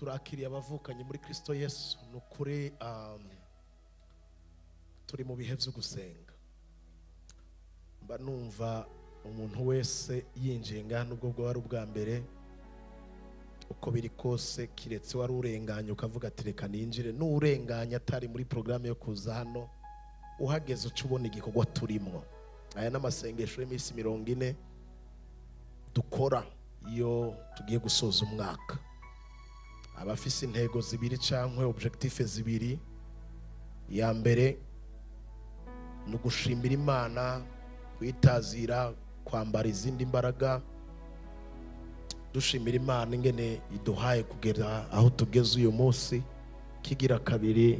Turakiriye abavukanye muri Kristo Yesu. Nukuri turi mu bihe byo gusenga. Mba numva umuntu wese yinjiye ngaha nubwo bwo ari ubwa mbere, uko biri kose kiretse wari urenganye ukavuga ati reka ninjire, n'urenganye atari muri programme yo kuza hano, uhageze uca ubona igikorwa turimwo. Aya n'amasengesho y'iminsi 40 dukora iyo tugiye gusoza umwaka. Abafise intego zibiri canke objectif zibiri. Ya mbere ni ugushimira Imana, kwitazira, kwambara izindi mbaraga, dushimira Imana ingene iduhaye kugera aho tugeze uyu munsi. Kigira kabiri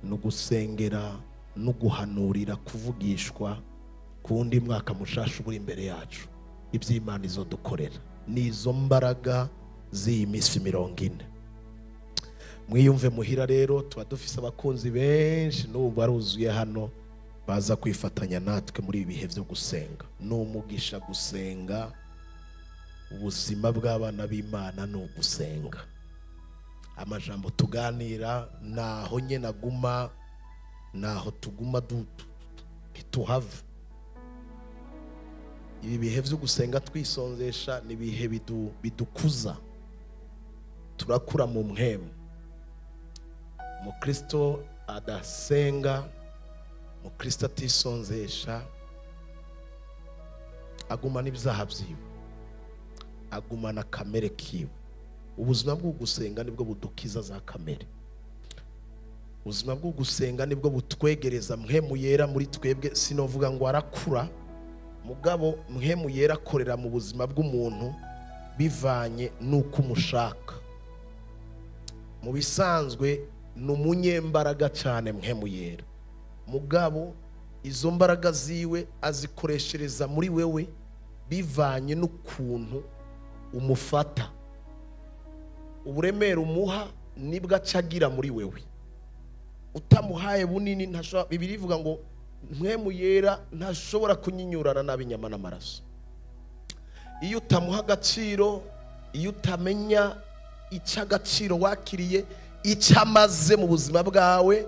ni ugusengera no guhanurira kuvugishwa kundi mwaka mushasha uri imbere yacu, iby'Imana izodukorera. Ni izo mbaraga z'iyi minsi 40. Mwiyumve muhira rero, tuba dufise abakunzi benshi n'ubu baruzuye hano baza kwifatanya natwe muri ibi bihe byo gusenga. Ni umugisha gusenga, ubuzima bw'abana b'Imana ni ugusenga. Amajambo tuganira naho nyene aguma, naho tuguma ntituhava. Ibi bihe byo gusenga twisonzesha ni ibihe bidukuza, turakura mu mpemu. Mukristo adasenga, mukristo atisonzesha, agumana ibyaha byiwe, agumana kamere kiwe. Ubuzima bwo gusenga nibwo budukiza za kamere. Ubuzima bwo gusenga nibwo butwegereza mpemu yera muri twebwe. Sinovuga ngo arakura, mugabo mpemu yera akorera mu buzima bw'umuntu bivanye nuko umushaka. Mu bisanzwe ni umunyembaraga cyane mpemu yera, mugabo izo mbaraga ziwe azikoreshereza muri wewe bivanye n'ukuntu umufata. Uburemere umuha nibwo acagira muri wewe. Utamuhaye bunini ntashobora. Bibiliya ivuga ngo mpemu yera ntashobora kunyinyurana n'abinyama n'amaraso. Iyo utamuha agaciro, iyo utamenya icyo agaciro wakiriye, icyo amaze mu buzima bwawe,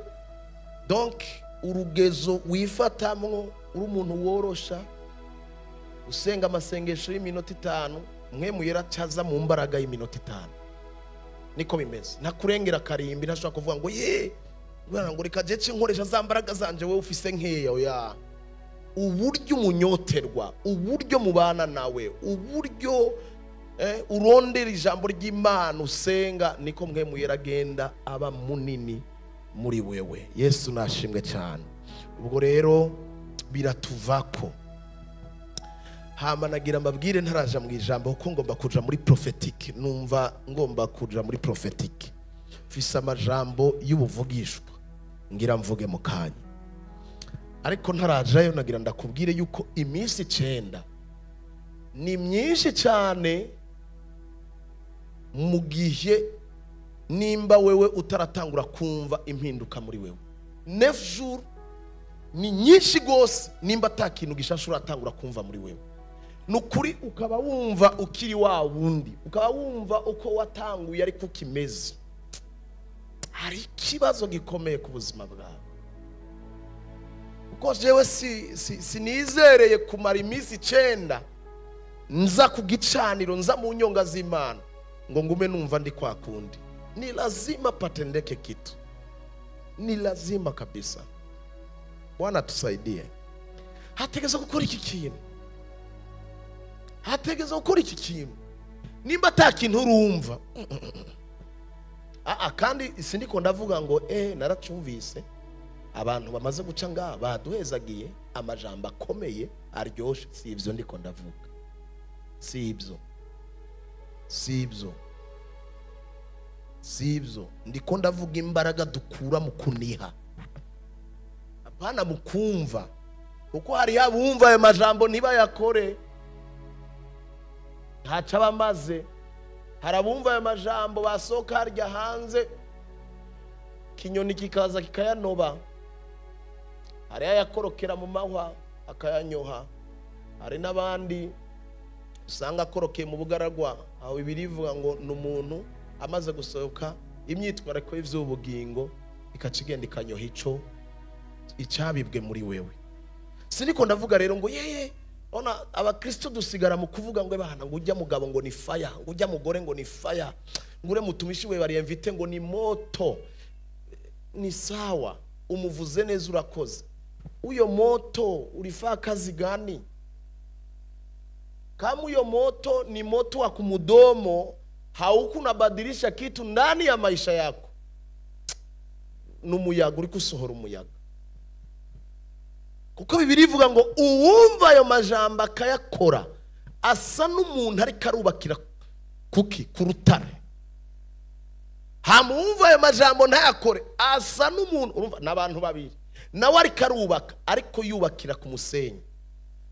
donc urugezo wifatamwo uri umuntu worosha usenga amasengesho y'iminota 5, mpemu yera acaza mu mbaraga y'iminota 5. Niko bimeze. Ntakurengera karimbi, ntashobora kuvuga ngo ye ngo reka je nkoresha za mbaraga zanje wewe ufise nkeya. Oya, uburyo umunyoterwa, uburyo mubana nawe, uburyo urondera ijambo ry'Imana usenga, niko mpemu yera agenda aba munini muri wewe. Yesu nashimwe cyane. Ubwo rero biratuvako. Hama nagira mbabwire ntaraja mu ijambo kuko ngomba kuja muri prophetique. Numva ngomba kuja muri prophetique. Mfise amajambo y'ubuvugishwa ngira mvuge mu kanya, ariko ntarajayo nagira ndakubwire yuko iminsi 9 ni myinshi cyane mu gihe nimba wewe utaratangura kumva impinduka muri wewe. 9 jours ni nyinshi gose nimba atakintu gishasha uratangura kumva muri wewe. Nukuri ukaba wumva ukiri wa wundi, ukaba wumva uko watanguye ariko ukimeze. Hari ikibazo gikomeye ku buzima bwawe. Kuko jewe sinizereye kumara iminsi 9 nza ku gicaniro, nza mu nyonga z'Imana ngo ngume numva ndi kwa kundi. Ni lazima patendeke kitu, ni lazima kabisa. Bwana tusaidie. Hategeza gukora iki kintu, hategeza gukora iki kintu nimba atakintu urumva. Kandi sindiko ndavuga ngo naracumvise abantu bamaze guca ngaha baduhezagiye amajambo akomeye aryoshe. Si ivyo ndiko ndavuga, si ivyo, si ivyo, si ivyo. Ndiko ndavuga imbaraga dukura mu kuniha, apana mu kumva. Kuko hari abumva ayo majambo ntibayakore, ntaca bamaze. Hari abumva ayo majambo basohoka harya hanze kinyoni kikaza kikayanoba. Hari ayakorokera mu mahwa akayanyoha. Hari n'abandi usanga akorokeye mu bugaragwa, aho Bibiliya ivuga ngo ni umuntu Amaze gusohoka imyitwariko y'ivy'ubugingo ikaca igenda ikanyoha ico icyabibwe muri wewe. Siniko ndavuga rero ngo yeye ona abakristo dusigara mu kuvuga ngo bana ngo ujya mugabo ngo ni fire, ngo ujya mugore ngo ni fire, ngo ure mutumishi we bari invite ngo ni moto. Ni sawa, umuvuze neza urakoze. Uyo moto ulifaa kazi gani? Kama uyo moto ni moto wa kumudomo, haukunabadilisha kitu ndani ya maisha yako. Numuyaga uri kusohora umuyaga. Kuko Bibiliya ivuga ngo uwumva ayo majambo akayakora asa n'umuntu ariko arubakira kuki ku rutare. Hamuwumva ayo majambo ntayakore asa n'umuntu, urumva n'abantu babiri nawe ariko arubaka ariko yubakira ku musenyi.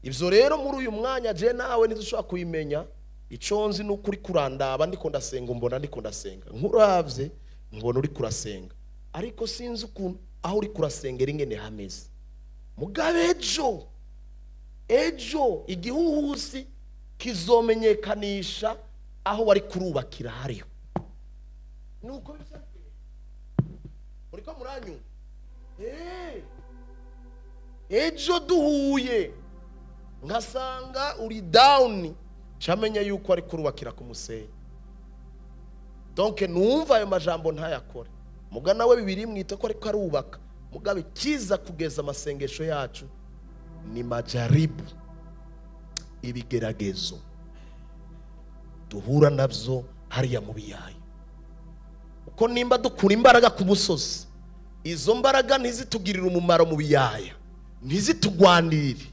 Ibyo rero muri uyu mwanya je nawe ntidushobora kubimenya. Ico nzi nuko uri kurandaba ndiko ndasenga, mbona ndiko ndasenga, nkuravye mbona uri kurasenga, ariko sinzi ukuntu aho uri kurasengera ingene hameze. Mugabe ejo ejo igihuhusi kizomenyekanisha aho wari kurubakira hariho. Nuko bisabwe uriko muranyu ejo duhuye ngasanga uri down, chamenya yuko ari kurubakira ku musenyi. Donc numva ayo majambo ntayakore. Mugana we bibiri mwita ko ariko arubaka. Mugabe kiza kugeza amasengesho yacu ni majaribu, ibigeragezo duhura navyo hariya mu biyaya. Uko nimba dukura imbaraga ku musozi, izo mbaraga ntizitugirira umumaro mu biyaya, ntizitugwanirire,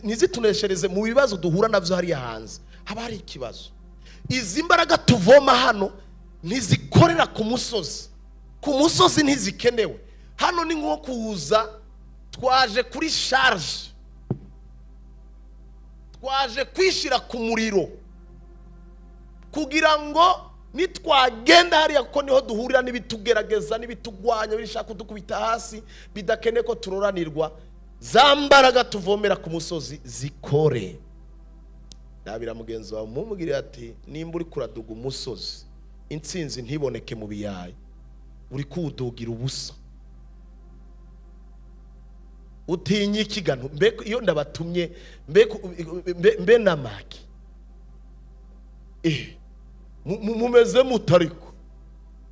ntizituneshereze mu bibazo duhura navyo hariya hanze. Haba hari ikibazo. Izi mbaraga tuvoma hano ntizikorera ku musozi. Ku musozi ntizikenewe. Hano ni nko kuza twaje kuri charge, twaje kwishira ku muriro kugira ngo nitwagenda hariya, kuko niho duhurira n'ibitugerageza n'ibitugwanya bishaka kudukubita hasi, bidakene ko turoranirwa. Za mbaraga tuvomera ku musozi zikore. Ndabira mugenzi wawe mumubwire ati nimba uri kuraduga umusozi intsinzi ntiboneke mu biyaya, uri kuwudugira ubusa. Utinye ikigano mbe iyo ndabatumye mbe namaki mumeze mutariko.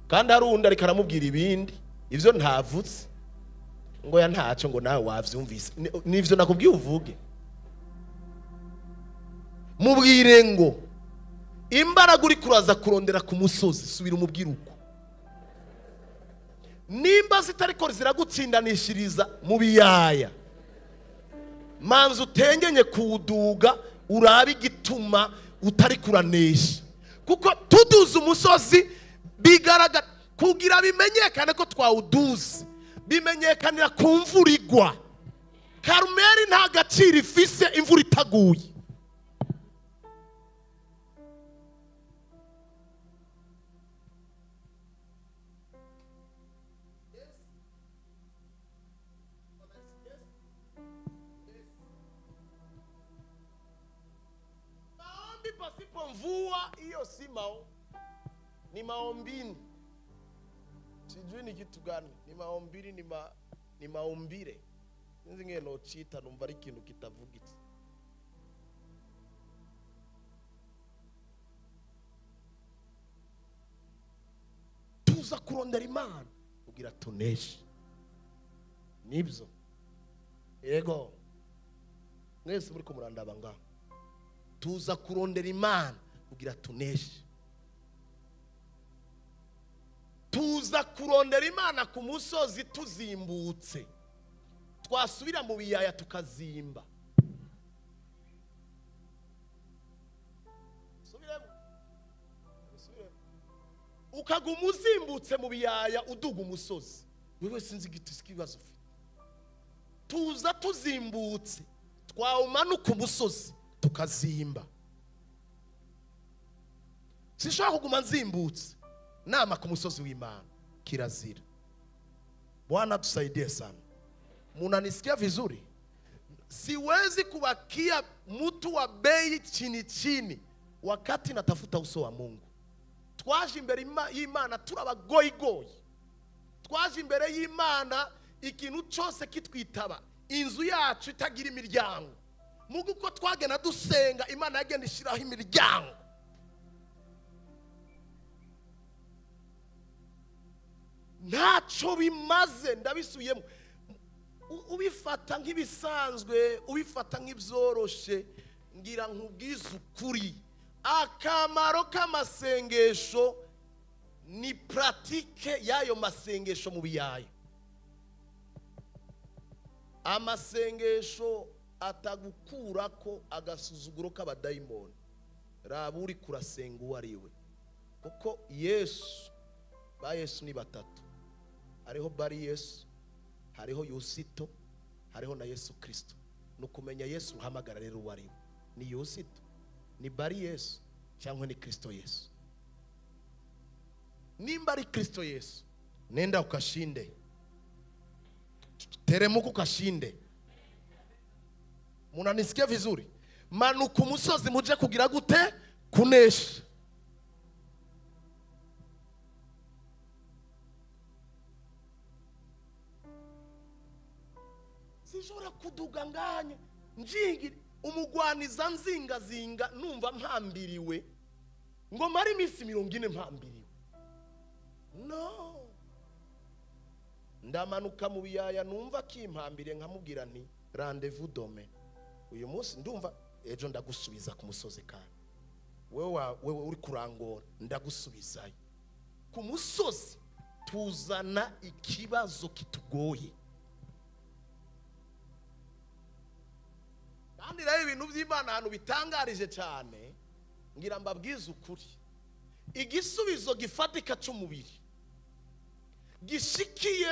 Kandi hari undi ariko aramubwira ibindi ivyo ntavutse ngo ya ntaco ngo nawe wavyumvise, nivyo nakubwiye uvuge. Mubwire ngo imbaraga uri kuraza kurondera ku musozi, subira umubwire uko nimba zitariko ziragutsindanishiriza mu biyaya, manzi utengenye kuwuduga urabe igituma utari kuranesha. Kuko tuduza umusozi bigaragara kugira bimenyekane ko twawuduze, bimenyekanira ku mvura igwa. Karumeli nta gaciro ifise imvura itaguye. Maombi pasipo mvua hiyo si maombi, ni maombini. Sijui ni kitu gani, ni maombini, ni maombire. Sinzi ngene nocita numva ari ikintu kitavugitse. Tuza kurondera Imana kugira tuneshe. Nibyo. Yego. Mwese muri ko murandaba ngaho. Tuza kurondera Imana kugira tuneshe. Tuza kurondera Imana ku musozi tuzimbutse, twasubira mu biyaya tukazimba. Subiremo. Ukaguma uzimbutse mu biyaya uduga umusozi, wewe sinzi igiti kibazo ufite. Tuza tuzimbutse, twawumanuka umusozi tukazimba. Sinshobora kuguma nzimbutse nama ku musozi w'Imana, kirazira. Bwana tusaidie sana. Munanisikia vizuri? Siwezi kubakia mtu wa bei chini chini Wakati natafuta uso wa Mungu, twaje imbere y'Imana turabagoyigoyi, twaje imbere y'Imana ikintu cyose kitwitaba, inzu yacu itagira imiryango. Mugu uko twagenda dusenga, Imana yagenda ishyiraho imiryango. Ntacyo bimaze, ndabisubiyemo. Ubifata nk'ibisanzwe, ubifata nk'ibyoroshe, ngira nkubwize ukuri, akamaro k'amasengesho ni pratique y'ayo masengesho mu biyayo. Amasengesho atagukurako agasuzuguro k'abadayimoni. Raba uri kurasenga uwo ari we, kuko Yesu, ba Yesu ni batatu. Hariho Bari Yesu, hariho Yusito, hariho na Yesu Kristo. Nukumenya Yesu uhamagara rero uwo ari we. Ni Yusito, ni Bari Yesu, cyangwa ni Kristo Yesu. Nimba ari Kristo Yesu, nenda ukashinde, teremuka ukashinde. Munanisikia vizuri? Manuka umusozi muje kugira gute? Kunesha. Sinshobora kuduga nganye njingi umugwaniza nzinga zinga numva mpambiriwe ngo mari iminsi 40 mpambiriwe. No, ndamanuka mu biyaya numva kimpambiriye nkamubwira nti rendez-vous demain. Uyu munsi ndumva ejo ndagusubiza ku musozi, kandi wewe uri kurangora ndagusubizayo ku musozi. Tuzana ikibazo kitugoye. Kandi rero ibintu by'Imana ahantu bitangarije cyane, ngira mbabwize ukuri, igisubizo gifatika cy'umubiri gishikiye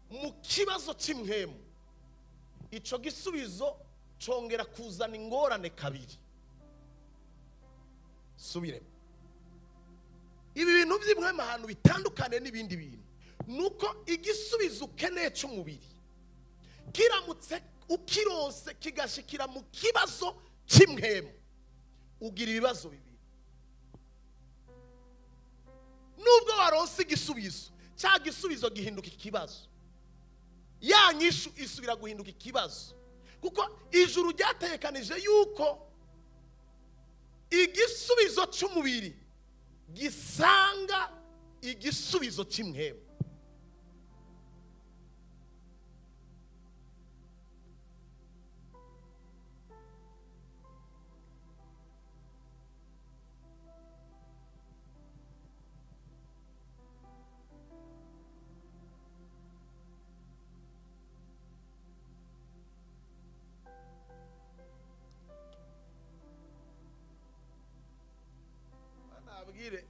mu kibazo cy'imhemu, ico gisubizo congera kuzana ingorane kabiri. Subiremo. Ibi bintu by'imhemu ahantu bitandukane n'ibindi bintu, nuko igisubizo ukeneye cy'umubiri kiramutse ukironse kigashikira mu kibazo cy'imhemu, ugira ibibazo bibiri. Nubwo waronse igisubizo, cya gisubizo gihinduka ikibazo, ya nyishu isubira guhinduka ikibazo, kuko ijuru ryatekanije yuko igisubizo cy'umubiri gisanga igisubizo cy'imhemu.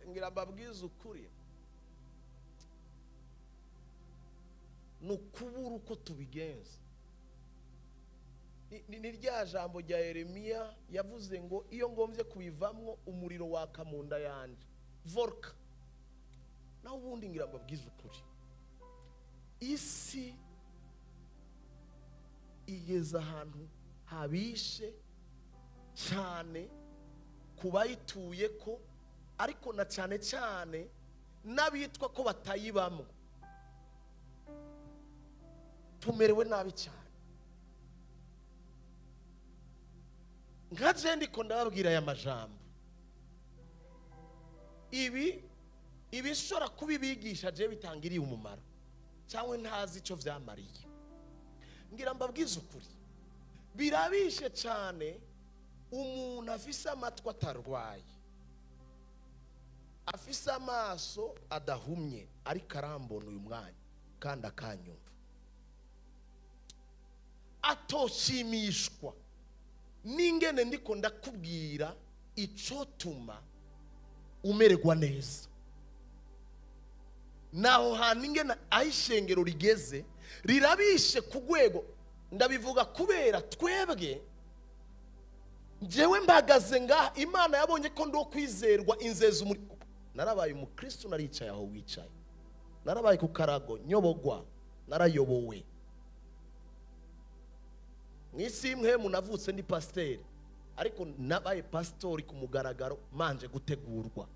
Ngira mbabwize ukuri, nukubura uko tubigenza. Ni rya jambo rya Yeremiya yavuze ngo iyo ngombye kubivamwo umuriro waka mu nda yanje, volka. Naho ubundi ngira mbabwize ukuri, isi igeze ahantu habishe cyane kubayituye ko, ariko na cyane cyane n'abitwa ko batayibamo, tumerewe nabi cyane. Nka je ndiko ndababwira aya majambo, ibi ibishobora kubibigisha je bitangiriye umumaro cyangwa ntazi icyo vyamariye. Ngira mbabwize ukuri, birabishe cyane umuntu afise amatwi atarwaye, afise amaso adahumye, ariko arambona uyu mwanya kandi akanyumva, atoshimishwa n'ingene ndiko ndakubwira icotuma umererwa neza. Naho hantu ingene aho ishengero rigeze rirabishe ku rwego, ndabivuga kubera twebwe njyewe mbagaze ngaha, Imana yabonye ko ndo kwizerwa inzeza umuri. Narabaye umukristo, naricaye aho wicaye, narabaye ku karago nyobogwa, narayobowe mu isi imwe. Munavutse ndi pasiteri, Ariko nabaye pastori ku mugaragaro manje gutegurwa.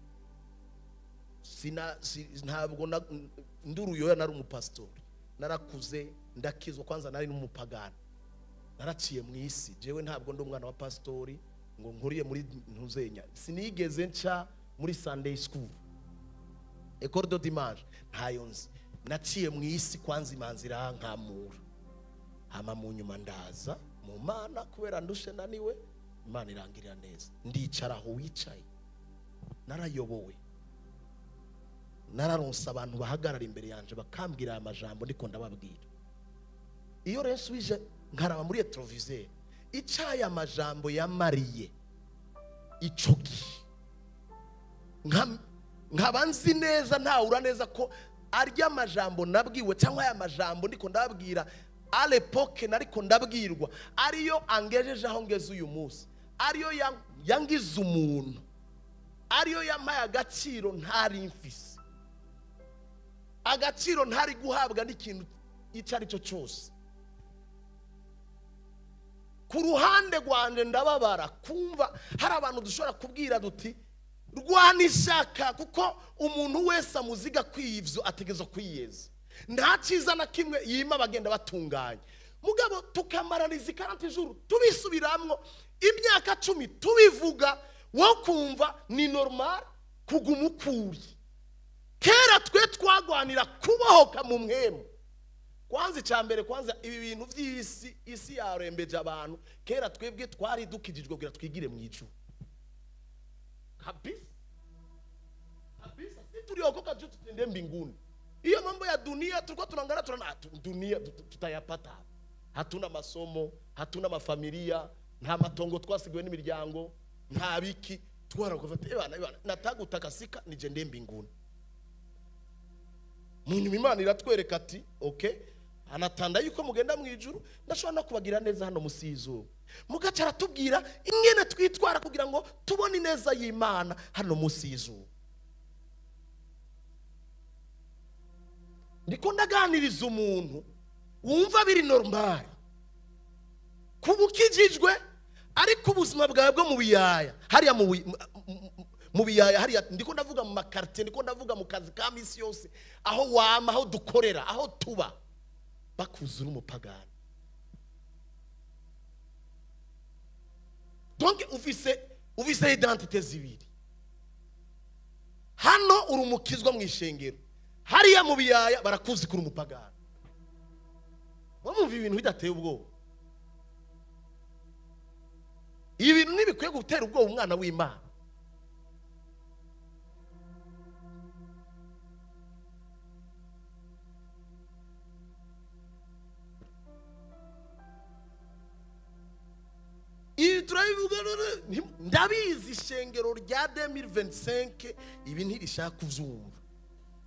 Ntabwo nduruyoya nari umupastori. Narakuze ndakizwa, kwanza nari n'umupagani. Naraciye mu isi. Jewe ntabwo ndi umwana wa pastori ngo nkuriye muri ntuzenya. Sinigeze nca muri Sunday school, école de dimanche, ntayo nzi. Naciye mu isi kwanza imanzi irankamura. Hama mu nyuma ndaza mu Mana kubera ndushe naniwe, Imana irangirira neza. Ndicara aho wicaye. Narayobowe. Nararonsa abantu bahagarara imbere yanje bakambwira amajambo ndiko ndababwira. Iyo rero nsubije nkaraba muri rétroviseur, icaya amajambo yamariye ico gihe, nkaba nzi neza ntawura neza ko arya amajambo nabwiwe cyangwa aya majambo ndiko ndababwira à l'époque nariko ndabwirwa ariyo angejeje aho ngeze uyu munsi, ariyo yangize umuntu, ariyo yampaye agaciro ntari mfise, agaciro ntari guhabwa n'ikintu icyo ari cyo cyose. Ku ruhande rwanje ndababara kumva hari abantu dushobora kubwira duti rwana ishaka, kuko umuntu wese amuziga kwiyivyo ategerezwa kwiyeza. Nta cyiza na kimwe yima bagenda batunganye. Mugabo tukamaraniza 40 jours tubisubiramwo imyaka 10 tubivuga, wo kumva ni normal kuguma ukuri. Kera twe twagwanira kubohoka mu mwemu. Kwanza icyambere, kwanza ibi bintu by'isi, isi yarembeje abantu. Kera twebwe twari dukijijwe kugira twigire mu ijuru. Kabisa. Kabisa, si tuliokoka juu tutende mbinguni. Hiyo mambo ya dunia tulikuwa tunaangalia, tunaona dunia tutayapata. Hatuna masomo, hatuna mafamilia, nta matongo twasigiwe n'imiryango, nta biki. Twarakuva ebana ebana nataka utakasika nijende mbinguni. Munyuma Imana iratwereka ati okay, anatanda yuko mugenda mu ijuru, ndashobora no kubagira neza hano musi y'izuba. Mugaca aratubwira ingene twitwara kugira ngo tubone ineza y'Imana hano musi y'izuba. Ndiko ndaganiriza umuntu wumva biri normal kubukijijwe, ariko ubuzima bwawe bwo mu biyaya hariya mu biyaya hariya, ndiko ndavuga mu makartie, ndiko ndavuga mu kazi ka misi yose, aho wama, aho dukorera, aho tuba, bakuzura umupagani. Donc ufise identité zibiri. Hano uri umukizwa mu ishengero, hariya mu biyaya barakuzi kuri umupagani. Bamumva ibintu bidateye ubwoba. Ibi bintu ntibikwiye gutera ubwoba umwana w'Imana. Ibi turabivuga, ndabizi ishengero rya 2025 ibi ntirishaka kuvyumva.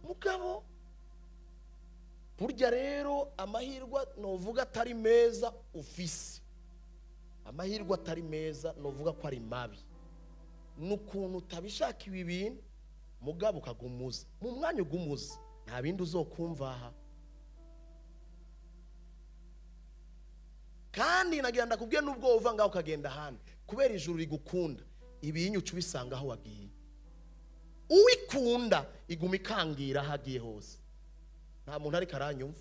Mugabo burya rero amahirwe novuga atari meza ufise, amahirwe atari meza novuga ko ari mabi, nukuntu utabishaka ibi bintu mugabo ukagumuza mu mwanya ugumuza, nta bindi uzokumva aha. Kandi nagira ndakubwiye nubwo uva ngaho ukagenda ahandi, kubera ijuru rigukunda ibinyu uca ubisanga aho wagiye. Uwikunda iguma ikangira aho agiye hose. Nta muntu ariko aranyumva.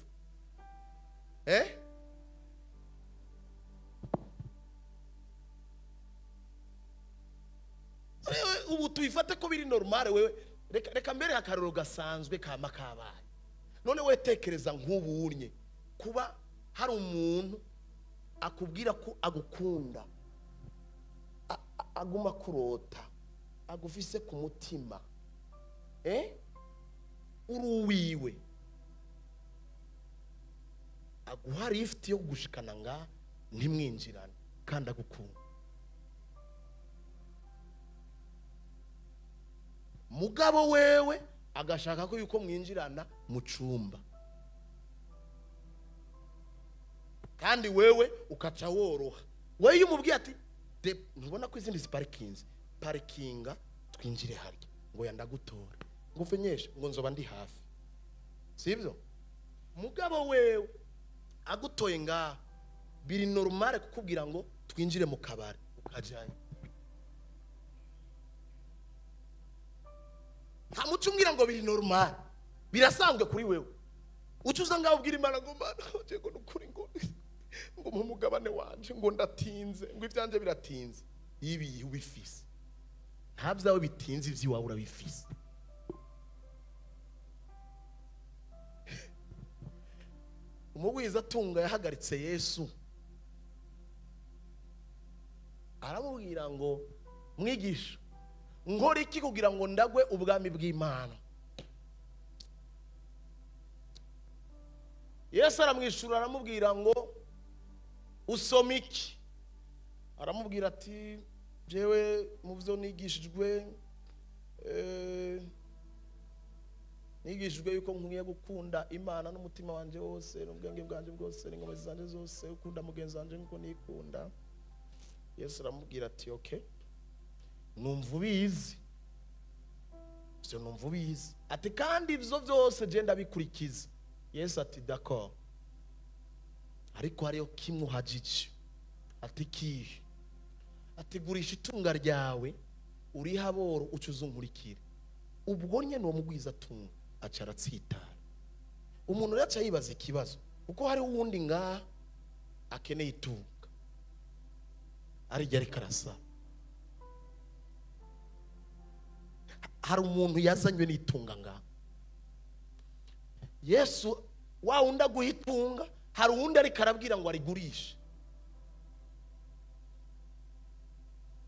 Ubu tubifate ko biri normale wewe. Reka mbere akaroro gasanzwe kama kabaye. None we tekereza nk'ubunye kuba hari umuntu akubwira ko agukunda, aguma kurota, agufise ku mutima, uruwiwe, aguha lift yo gushikana nga ntimwinjirane kandi agukunda. Mugabo wewe agashaka ko yuko mwinjirana mu cumba, kandi wewe ukaca woroha. Wewe iyo umubwiye ati ntubona ko izindi ziparikinze, parikinga twinjire harya, ngo yandagutora, ngo umenyeshe ngo nzoba ndi hafi, sibyo? Mugabo wewe agutoye nga biri normale kukubwira ngo twinjire mu kabari ukajayo. Ucumbwira ngo biri normal, birasanzwe kuri wewe. Ucuza ngaho ubwira Imana ngo Mana ngo nukuri ngo ngo mugabane wanje ngo ndatinze, ngo ivyanje biratinze. Ibi ubifise nta byawe bitinze, ivyiwawe urabifise. Umugwiza atunga yahagaritse Yesu aramubwira ngo mwigisha, nkora iki kugira ngo ndagwe ubwami bw'Imana? Yesu aramwishura aramubwira ngo usoma iki? Aramubwira ati jewe mu byo nigishijwe nigishijwe yuko nkwiye gukunda Imana n'umutima wanje wose n'ubwenge bwanje bwose n'ingoma zanje zose, ukunda mugenzi wanje nkuko nikunda. Yesu aramubwira ati okay, numva ubizi ivyo, numva ubizi, ati kandi ivyo vyose je ndabikurikiza. Yesu ati d'accord, ariko hariyo kimwe uhajije. Ati kihe? Ati gurisha itunga ryawe uriha aboro ucuze unkurikire. Ubwo nyene uwo mugwiza atunga aca aratsitara. Umuntu rero aca yibaza ikibazo, kuko hari uwundi ngaha akeneye itunga arijya ariko arasaba. Hari umuntu yazanywe n'itunga ngaha. Yesu wa wundi aguha itunga, hari uwundi ariko arabwira ngo arigurishe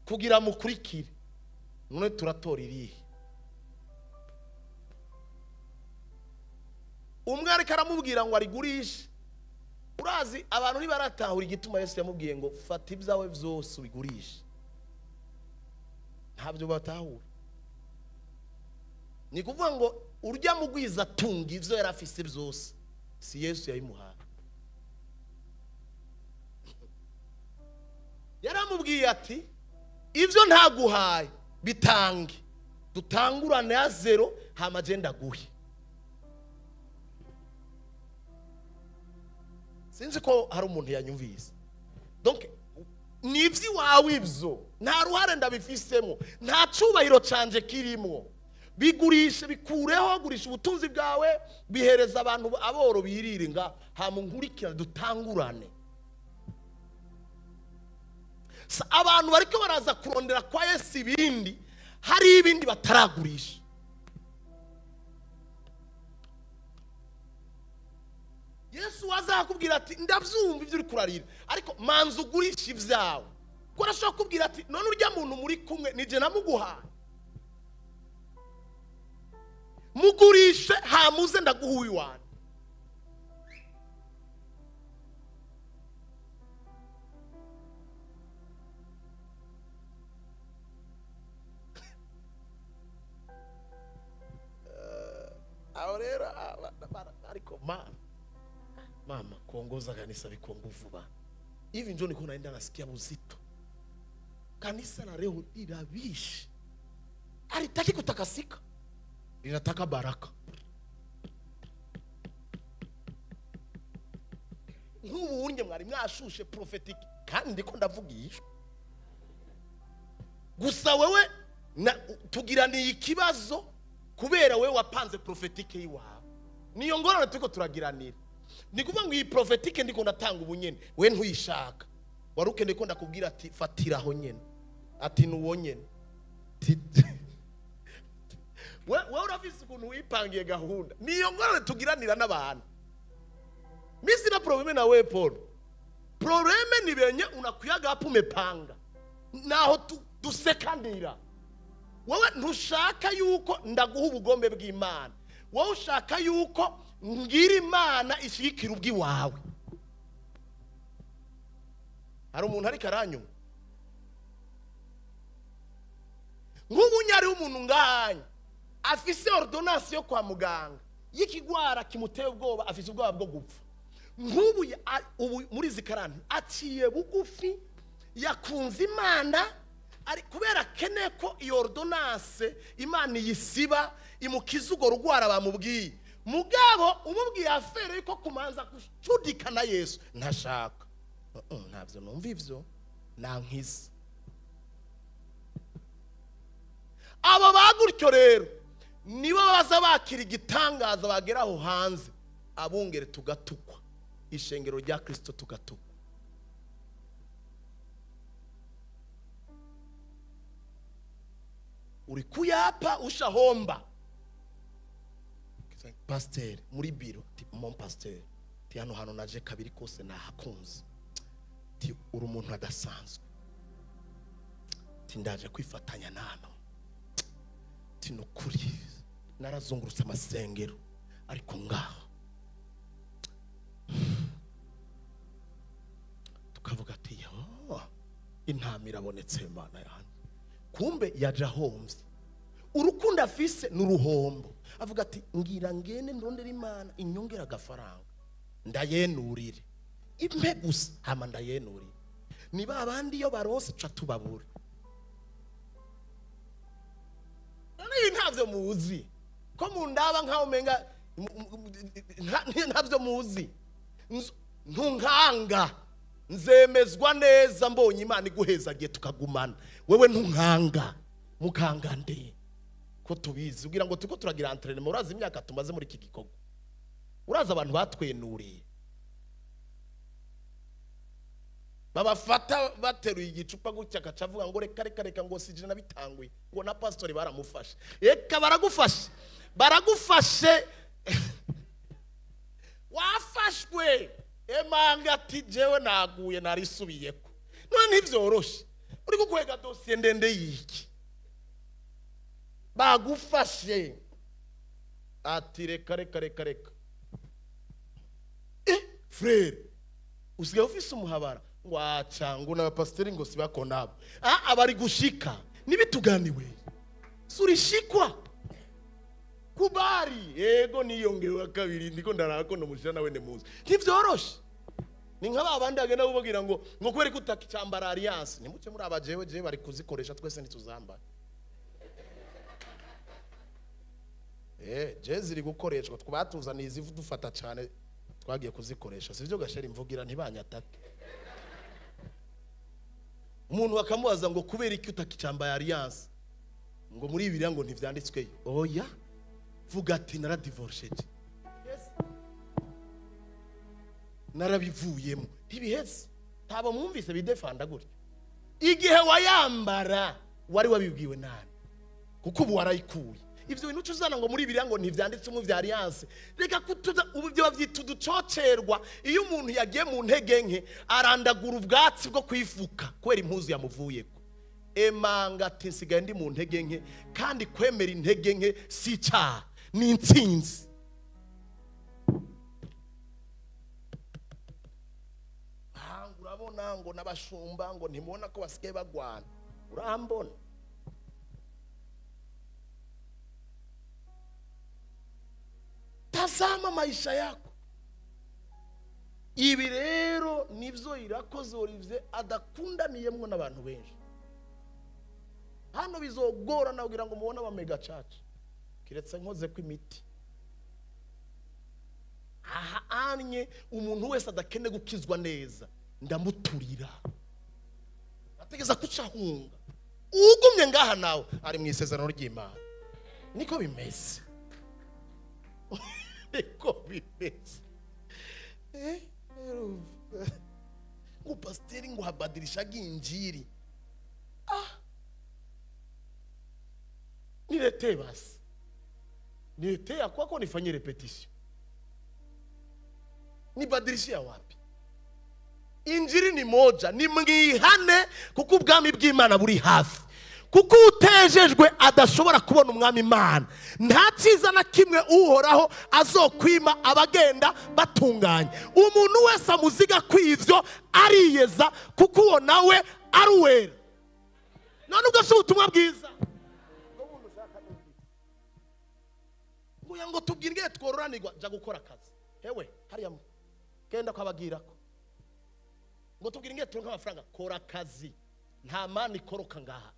kugira mukurikire. None turatora irihe? Umwe ariko aramubwira ngo arigurishe. Urazi abantu ntibaratahura igituma Yesu yamubwiye ngo fata ibyawe byose ubigurishe. Ntabyo batahura. Ni kuvuga ngo urya mugwiza atunga ivyo yari afise byose si Yesu yabimuhaye. Yaramubwiye ati ivyo ntaguhaye bitange, dutangurane ya zero hama je ndaguhe. Sinzi ko hari umuntu yanyumvise. Donc ni ivy'iwawe ivyo, nta ruhare ndabifisemo, nta cubahiro canje kirimo. Bigurishe, bikureho, gurisha ubutunzi bwawe, bihereza abantu aboro birire nga hama nkurikira dutangurane. Abantu bariko baraza kurondera kwa Yesu ibindi, hari ibindi bataragurisha. Yesu azakubwira ati ndavyumva ivyo uri kurarira, ariko manza ugurisha ivyawe. Ko arashobora kubwira ati none urya muntu muri kumwe nije namuguhaye, mugurishe hamuze ndaguha uwiwanyu. Aho rero ariko mama kuongoza kanisa biko nguvu ba hivi, njo niko naenda nasikia uzito. Kanisa la leo linabishi, alitaki kutakasika, linataka baraka. Nk'ubu unye mwari mwashushe prophetic kandi ndiko ndavugisha gusa wewe tugiraniye ikibazo kubera wewe wapanze prophetic yiwawe. Niyo ngorane turiko turagiranira. Ni kuvuga ngo iyi prophetic ndiko ndatanga ubunyene, we ntuyishaka. Waruke ndiko ndakubwira ati fatiraho nyene, ati nuwo nyene. Wewe urafise ukuntu wipangiye gahunda. Niyo ngorane tugiranira n'abantu. Mimi sina probleme na wewe Paul. Probleme ni benye unakuyaga hapo umepanga. Naho dusekandira. Wewe ntushaka yuko ndaguha ubugombe bw'Imana. Wewe ushaka yuko ngira Imana ishigikira ubwiwawe. Hari umuntu ariko aranyuma. Nk'ubu nyari umuntu ngahanya afise ordonnance yo kwa muganga y'ikigwara kimuteye ubwoba, afise ubwoba bwo gupfa. Nk'ubu ubu muri zikarani aciye bugufi yakunze Imana ari kubera kene ko iyo ordonnance Imana yisiba imukiza ugo rugwara bamubwiye. Mugabo umubwiye afere yuko kumanza gucudika na Yesu ntashaka. Ntavyo numva ivyo nankiza. Abo bagutyo rero Nibo baza bakira igitangaza bagera aho hanze, abungere tugatukwa, ishengero rya Kristo tugatukwa. Uri kuyapa ushahomba. Pasteur muri biro, ti mon pasteur, ti hano hano naje kabiri kose nahakunze. Ti uri umuntu adasanzwe. Ti ndaje kwifatanya namwe. Ti nukuri narazungurutse amasengero ariko ngaho tukavuga ati yo intama irabonetse Imana yanjye. Kumbe yaje ahomvye. Urukundo afise n'uruhombo. Avuga ati ngira ngene ndondera Imana inyongera agafaranga ndayenurire, impe gusa hama ndayenurire. Niba abandi iyo baronse ca tubabura. None ibi ntavyo muzi ko mundaba nkaho umenga ntavyo muzi. Ntunkanga nzemezwa neza mbonye Imana iguhezagiye tukagumana. Wewe ntunkanga mukanga nde ko tubizi ugira ngo tuko turagira entraînement. Urazi imyaka tumaze muri iki gikorwa, urazi abantu batwenuriye babafata bateruye igicupa gutya akacavuga ngo reka reka reka ngo sije nabitanguye, ngo na pastori baramufashe. Eka baragufashe, baragufashe wafashwe. Emanga ati jewe naguye narisubiyeko. None ntivyoroshe uri kukwega dossier ndende yiki bagufashe. Ati reka reka reka reka. Frere usigaye ufise umuhabara ngo acangu n'abapasiteri ngo sibako nabo. Abari gushika nibituganiwe surishikwa kubari. Yego niyongewe kabiri ndiko ndarako no mushira nawe nemuzi. Ntivyoroshe. Ni nka babandi agenda ubabwira ngo ngo kubera ko utakicambara alliance nimuce muri abajewe je bari kuzikoresha twese ntituzambara. Je ziri gukoreshwa twabatuzaniye izivu dufata cyane twagiye kuzikoresha. Sivyo gashera imvugira ntibanyatake. Umuntu bakamubaza ngo kubera iki utakicambaye alliance ngo muri Bibiliya ngo ntivyanditsweyo. Oya vuga ati naradivorceje. Yes. Narabivuyemo. Ntibiheze. Ntabo mwumvise bidefanda gutyo. Igihe wayambara wari wabibwiwe nani? Kuko ubu warayikuye. Ivyo bintu uzana ngo muri Bibiliya ngo ntivyanditse mu vya alliance. Reka kutuza ubu byo bavyita uducocerwa. Iyo umuntu yagiye mu ntege nke arandagura ubwatsi bwo kwifuka kubera impuzu yamuvuyeko. Emanga ati nsigaye ndi mu ntege nke, kandi kwemera intege nke si icyaha ni intsinzi. Urabona ngo n'abashumba ngo ntimubona ko basigaye bagwana. Urambona tazama maisha yako. Ibi rero nivyo Irakoze Olivier adakundaniyemwo n'abantu benshi. Hano bizogorana kugira ngo mubone aba mega church kiretse nkoze ko imiti. Aha anye umuntu wese adakene gukizwa neza ndamuturira. Ategeza kucahunga. Ugumye ngaha nawe ari mu isezerano ry'Imana. Niko bimeze. Niko bimeze. Ngo pasiteri ngo habadilisha injiri. Niletee basi. Niletee ya kwako nifanye repetition. Nibadilishia wapi? Injiri ni moja, ni mwihane kuko ubwami bw'Imana buri hafi. Kuko utejejwe adashobora kubona umwami Imana. Nta cyiza na kimwe uhoraho azokwima abagenda batunganye. Umuntu wese amuziga kwivyo ariyeza kuko uwo nawe ari uwera. None ubwo si ubutumwa bwiza. Ngo tubwirwe twororanirwa ja gukora akazi. Hewe hariya genda kwabagirako. Ngo tubwirwe turonka amafaranga, kora akazi. Nta mani ikoroka ngaha.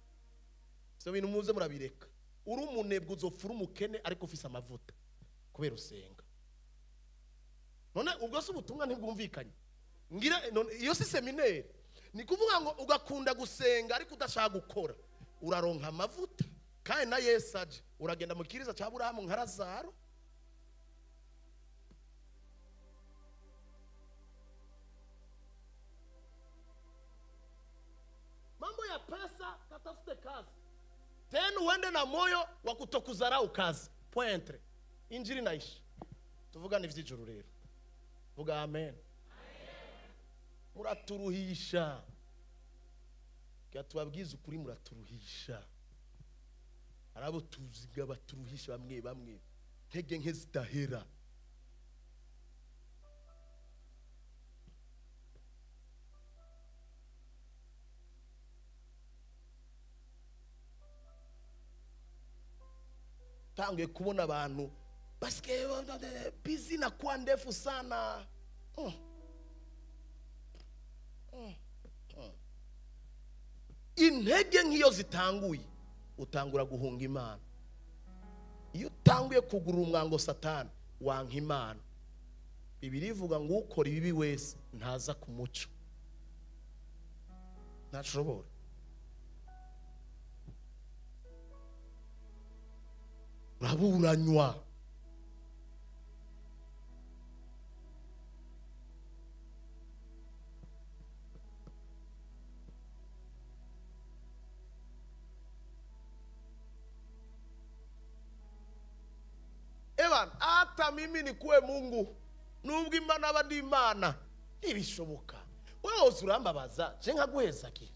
So bintu muze murabireka. Uri umunebwe uzopfura umukene ariko ufise amavuta kubera usenga. None ubwo si ubutumwa ntibwumvikanye. Ngira none iyo si seminaire. Ni kuvuga ngo ugakunda gusenga ariko udashaka gukora. Uraronka amavuta Kandi na Yesu aje uragenda mu kiriza cya Aburahamu nka Lazaro. Mambo ya pesa, katafute kazi. Tena uende na moyo wa kutokuzarau kazi. Pointre. Injili naishi. Tuvuga ni vy'ijuru rero. Vuga amen. Muraturuhisha. Tubabwiza ukuri muraturuhisha. Arabo tuziga baturuhisha bamwe bamwe. Ntege nke zidahera. Tanguye kubona abantu basike busy na kuwa ndefu sana. Intege nk'iyo zitanguye utangura guhunga Imana. Iyo utanguye kugura umwango Satani wanka Imana. Bibiliya ivuga ngo ukora ibibi wese ntaza ku muco. Ntashobora. Uraburanywa. Evan, hata mimi nikuwe Mungu nubwo Imana aba ndi Imana ntibishoboka. Wewe urambabaza je nkaguheza ki?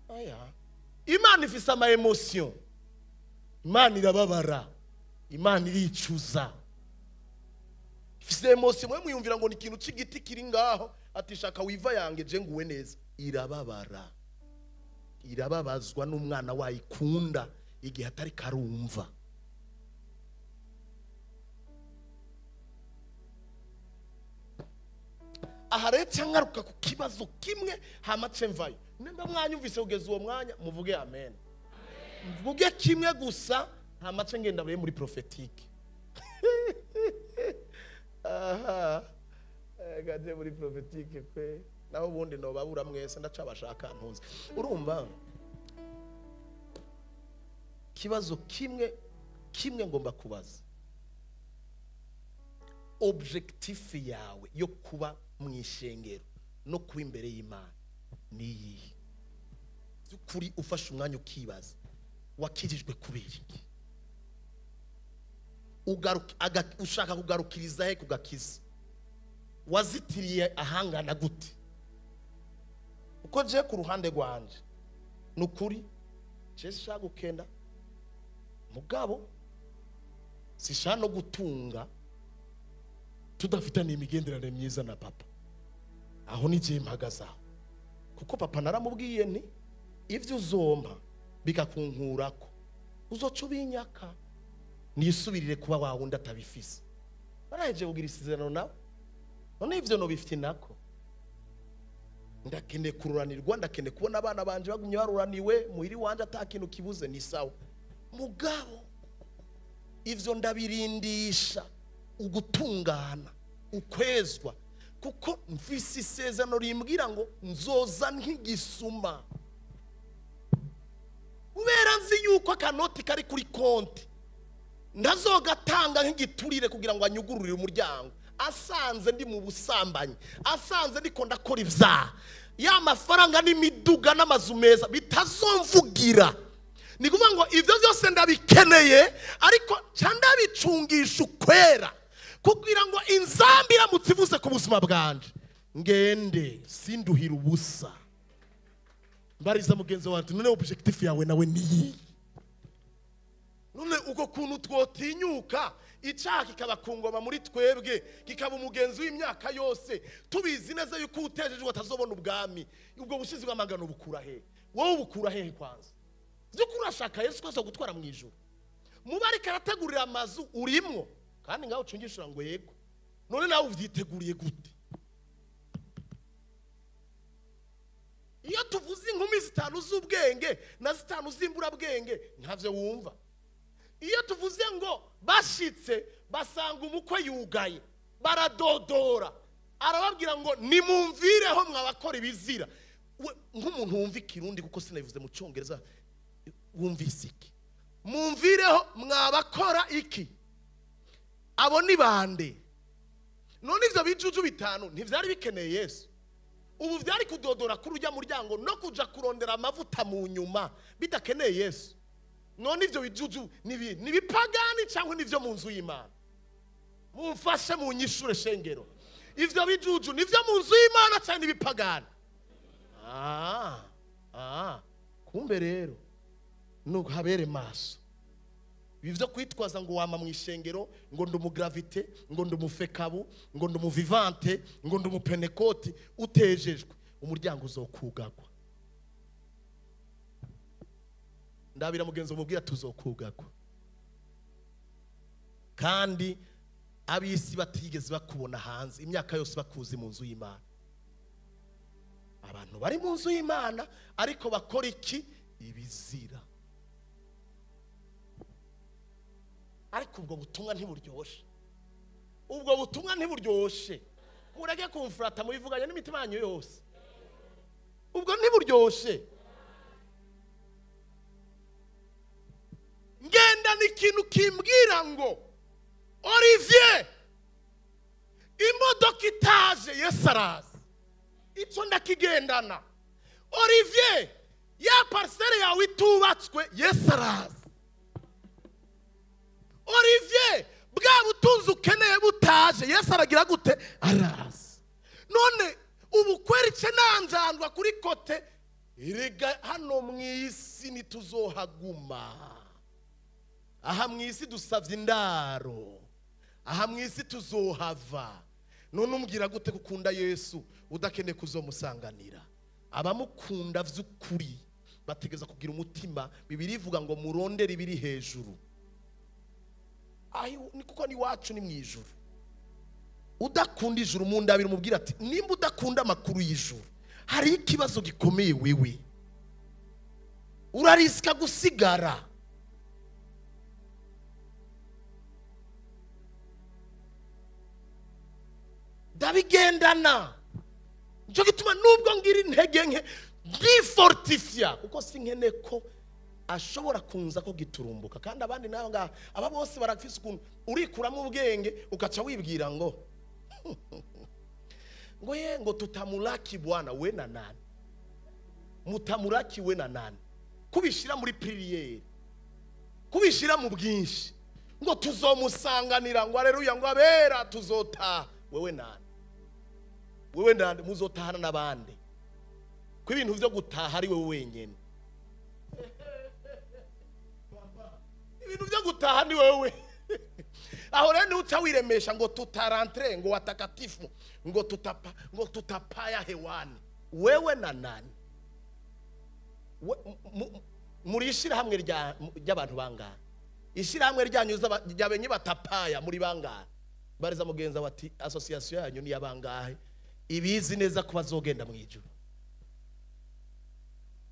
Oya. Imana ifise ama emotion. Imana irababara. Imana iricuza. Ifise emotion. Mwe mwiyumvira ngo ni ikintu c'igiti kiri ngaho ati shaka wiva yange je nguwe neza. Irababara. Irababazwa n'umwana wayikunda igihe atari karumva. Aha rero ngaruka ku kibazo kimwe hamace mvayo. Nimba mwanyumvise kugeza uwo mwanya muvuge amen. Mvuge kimwe gusa hamace ngenda muri prophétique. Aha. Gaje muri prophétique kwe. Naho ubundi no babura mwese ndacabashaka ntunze. Urumva? Kibazo kimwe kimwe ngomba kubaza. Objectif yawe yo kuba mwishengero no kuba imbere y'Imana ni iyihe? By'ukuri ufashe umwanya ukibaza wakirijwe kubera iki? Ushaka kugarukiriza he kugakiza? Wazitiriye ahangana gute? Uko je ku ruhande rwanje nukuri je sishaka gukenda mugabo sishaka no gutunga tudafitanye imigenderanire myiza na papa. Aho nije mpagaza kuko papa naramubwiye nti ivyo uzompa bikakunkurako uzoca ubinyaka nisubirire kuba wa wundi atabifise. Naraheje kugira isezerano nawe none ivyo no bifite nako. Ndakeneye kururanirwa, ndakeneye kubona abana banje bagumye baruraniwe muhiri wanje atakintu kibuze ni sawa. Mugabo ivyo ndabirindisha ugutungana ukwezwa kuko mfise isezerano rimbwira ngo nzoza nk'igisuma. Ubera nzi yuko akanoti kari kuri konti ndazogatanga nk'igiturire kugira ngo anyugururire umuryango. Asanze ndi mu busambanyi, asanze ndiko ndakora ivyaha, ya mafaranga n'imiduga n'amazu meza bitazomvugira. Ni kuvuga ngo ivyo byose ndabikeneye ariko ca ndabicungisha ukwera kugira ngo inzambi iramutse ivuze ku buzima bwanje ngende sinduhira ubusa. Mbariza mugenzi wanjye none objectif yawe nawe ni none uko kuntu twotinyuka icyaha kikaba kungoma muri twebwe kikaba umugenzi w'imyaka yose tubizi neza yuko utejejwe atazobona ubwami. Ubwo bushizi bw'amagano bukura he? Wowe bukura hehe kwanza? By'ukuri urashaka Yesu kwaza gutwara mu ijuru? Muba ariko arategurira amazu urimwo kandi ngaho ucungishura ngo yego. None nawe uvyiteguriye gute? Iyo tuvuze inkumi zitanu z'ubwenge na zitanu z'imburabwenge ntavyo wumva. Iyo tuvuze ngo bashitse basanga umukwe yugaye baradodora arababwira ngo nimumvireho mwabakora ibizira. Nk'umuntu wumva ikirundi kuko sinabivuze mu cyongereza wumvise iki? Mumvireho mwabakora iki? Abo ni bande? None ivyo bijuju bitanu ntivyari bikeneye Yesu. Ubu vyari kudodora kuri ujya muryango no kuja kurondera amavuta mu nyuma bidakeneye Yesu. None ivyo bijuju ni bipagani cyangwa nivyo mu nzu y'Imana? Mumfashe mu nyishure shengero. Ivyo bijuju nivyo mu nzu y'Imana cyangwa nibipagani? Kumbe rero nuko habere maso. Bivyo kwitwaza ngo wama mu ishengero, ngo ndi umugravite, ngo ndi umufekabu, ngo ndi umuvivante, ngo ndi umupenekoti, utejejwe umuryango uzokugagwa. Ndabira mugenzi umubwira tuzokugagwa. Kandi abisi batigeze bakubona hanze imyaka yose bakuzi mu nzu y'Imana. Abantu bari mu nzu y'Imana ariko bakora iki? Ibizira. Ariko ubwo butumwa ntiburyoshe. Ubwo butumwa ntiburyoshe. Mureke kumfurata mubivuganye n'imitima yanyu yose. Ubwo ntiburyoshe. Ngenda n'ikintu kimbwira ngo Olivier, imodoka itaje Yesu araza. Icyo ndakigendana. Olivier, ya parcelle yawe itubatswe Yesu araza. Olivier, bwa butunzi ukeneye butaje Yesu aragira gute? Araza. None ubu kweri ce nanjandwa kuri kote erega hano mwisi nituzohaguma. Aha mwisi dusavye indaro. Aha mwisi tuzohava. None umbwira gute gukunda Yesu udakeneye kuzomusanganira? Abamukunda vy'ukuri bategeza kugira umutima. Bibiri ivuga ngo murondere ibiri hejuru. Ayo ni kuko ni wacu ni mwijuru. Udakunda ijuru mu ndabira umubwira ati nimba udakunda amakuru y'ijuru hari ikibazo gikomeye wewe. Urariska gusigara. Ndabigendana. Nico gituma nubwo ngira intege nke ndifortifia kuko sinkene ko ashobora kunza ko giturumbuka. Kandi abandi nayo ngaha aba bose barafise ukuntu urikuramo ubwenge ukaca wibwira ngo ngo ye ngo tutamulaki Bwana we na nani? Mutamulaki we na nani? Kubishira muri priere, kubishira mu bwinshi, ngo tuzomusanganira, ngo aleluya, ngo abera tuzota. Wewe nani? Wewe nani muzotahana nabande? Ko ibintu vyo gutaha ari wewe wenyene. Ibintu vyo gutaha ni wewe. Aho rero uca wiremesha ngo tutarentre, ngo watakatifu, ngo tutapa, ngo tutapaya hewani. Wewe na nani? Muri ishirahamwe ry'abantu bangahe? Ishirahamwe ryanyu ry'abenye batapaya muri bangahe? Bariza mugenza wati association yanyu ni yabangahe? Ibizi neza ko bazogenda mu ijuru.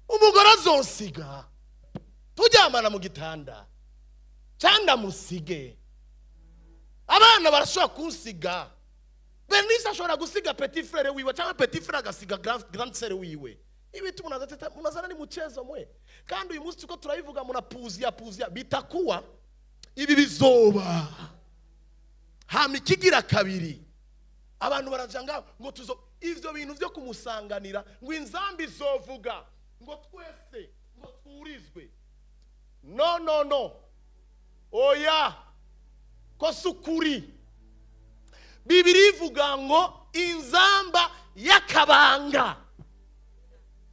Umugore azonsiga tujyamana mu gitanda cyangwa musige. Abana barashobora kunsiga. Bernice ashobora gusiga petit frère wiwe cyangwa petit frère agasiga grand sœur wiwe. Ibi tunazateta munazana ni mchezo mwe. Kandi uyu munsi tuko turabivuga munapuzia puzia bitakuwa ibi bizoba. Hama ikigira kabiri abantu barajanga ngo tuzo ivyo bintu vyo kumusanganira ngo inzambi zovuga ngo twese ngo twurizwe. No no no. Oya ko sukuri. Bibiri ivuga ngo inzamba yakabanga.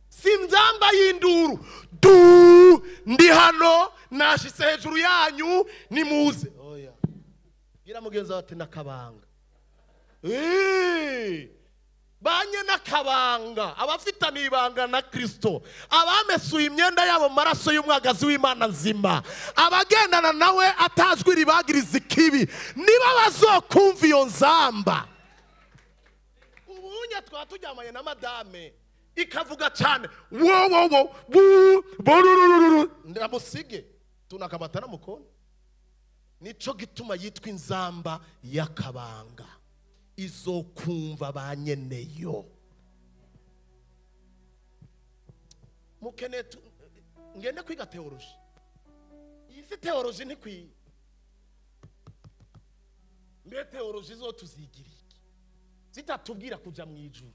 Si inzamba y'induru. Du ndi hano nashitse hejuru yanyu nimuze. Oya. Gira mugenzi wawe ati nakabanga. Banye nakabanga abafitanye ibanga na Kristo, abamesuye imyenda yabo maraso y'umwagazi w'Imana nzima, abagendana nawe atazwi ribagiriza ikibi, niba bazokumva iyo nzamba. Ubunya twatujyamanye na madame ikavuga cyane wo wo wo bu borurururu ndamusige tunakabata na mukono. Nico gituma yitwa inzamba yakabanga. Izokumva banyeneyo. Mukene ngende kwiga theology. Isi théologie ntikwiye. Mbe théologie zo tuzigira iki zitatubwira kuja mu ijuru?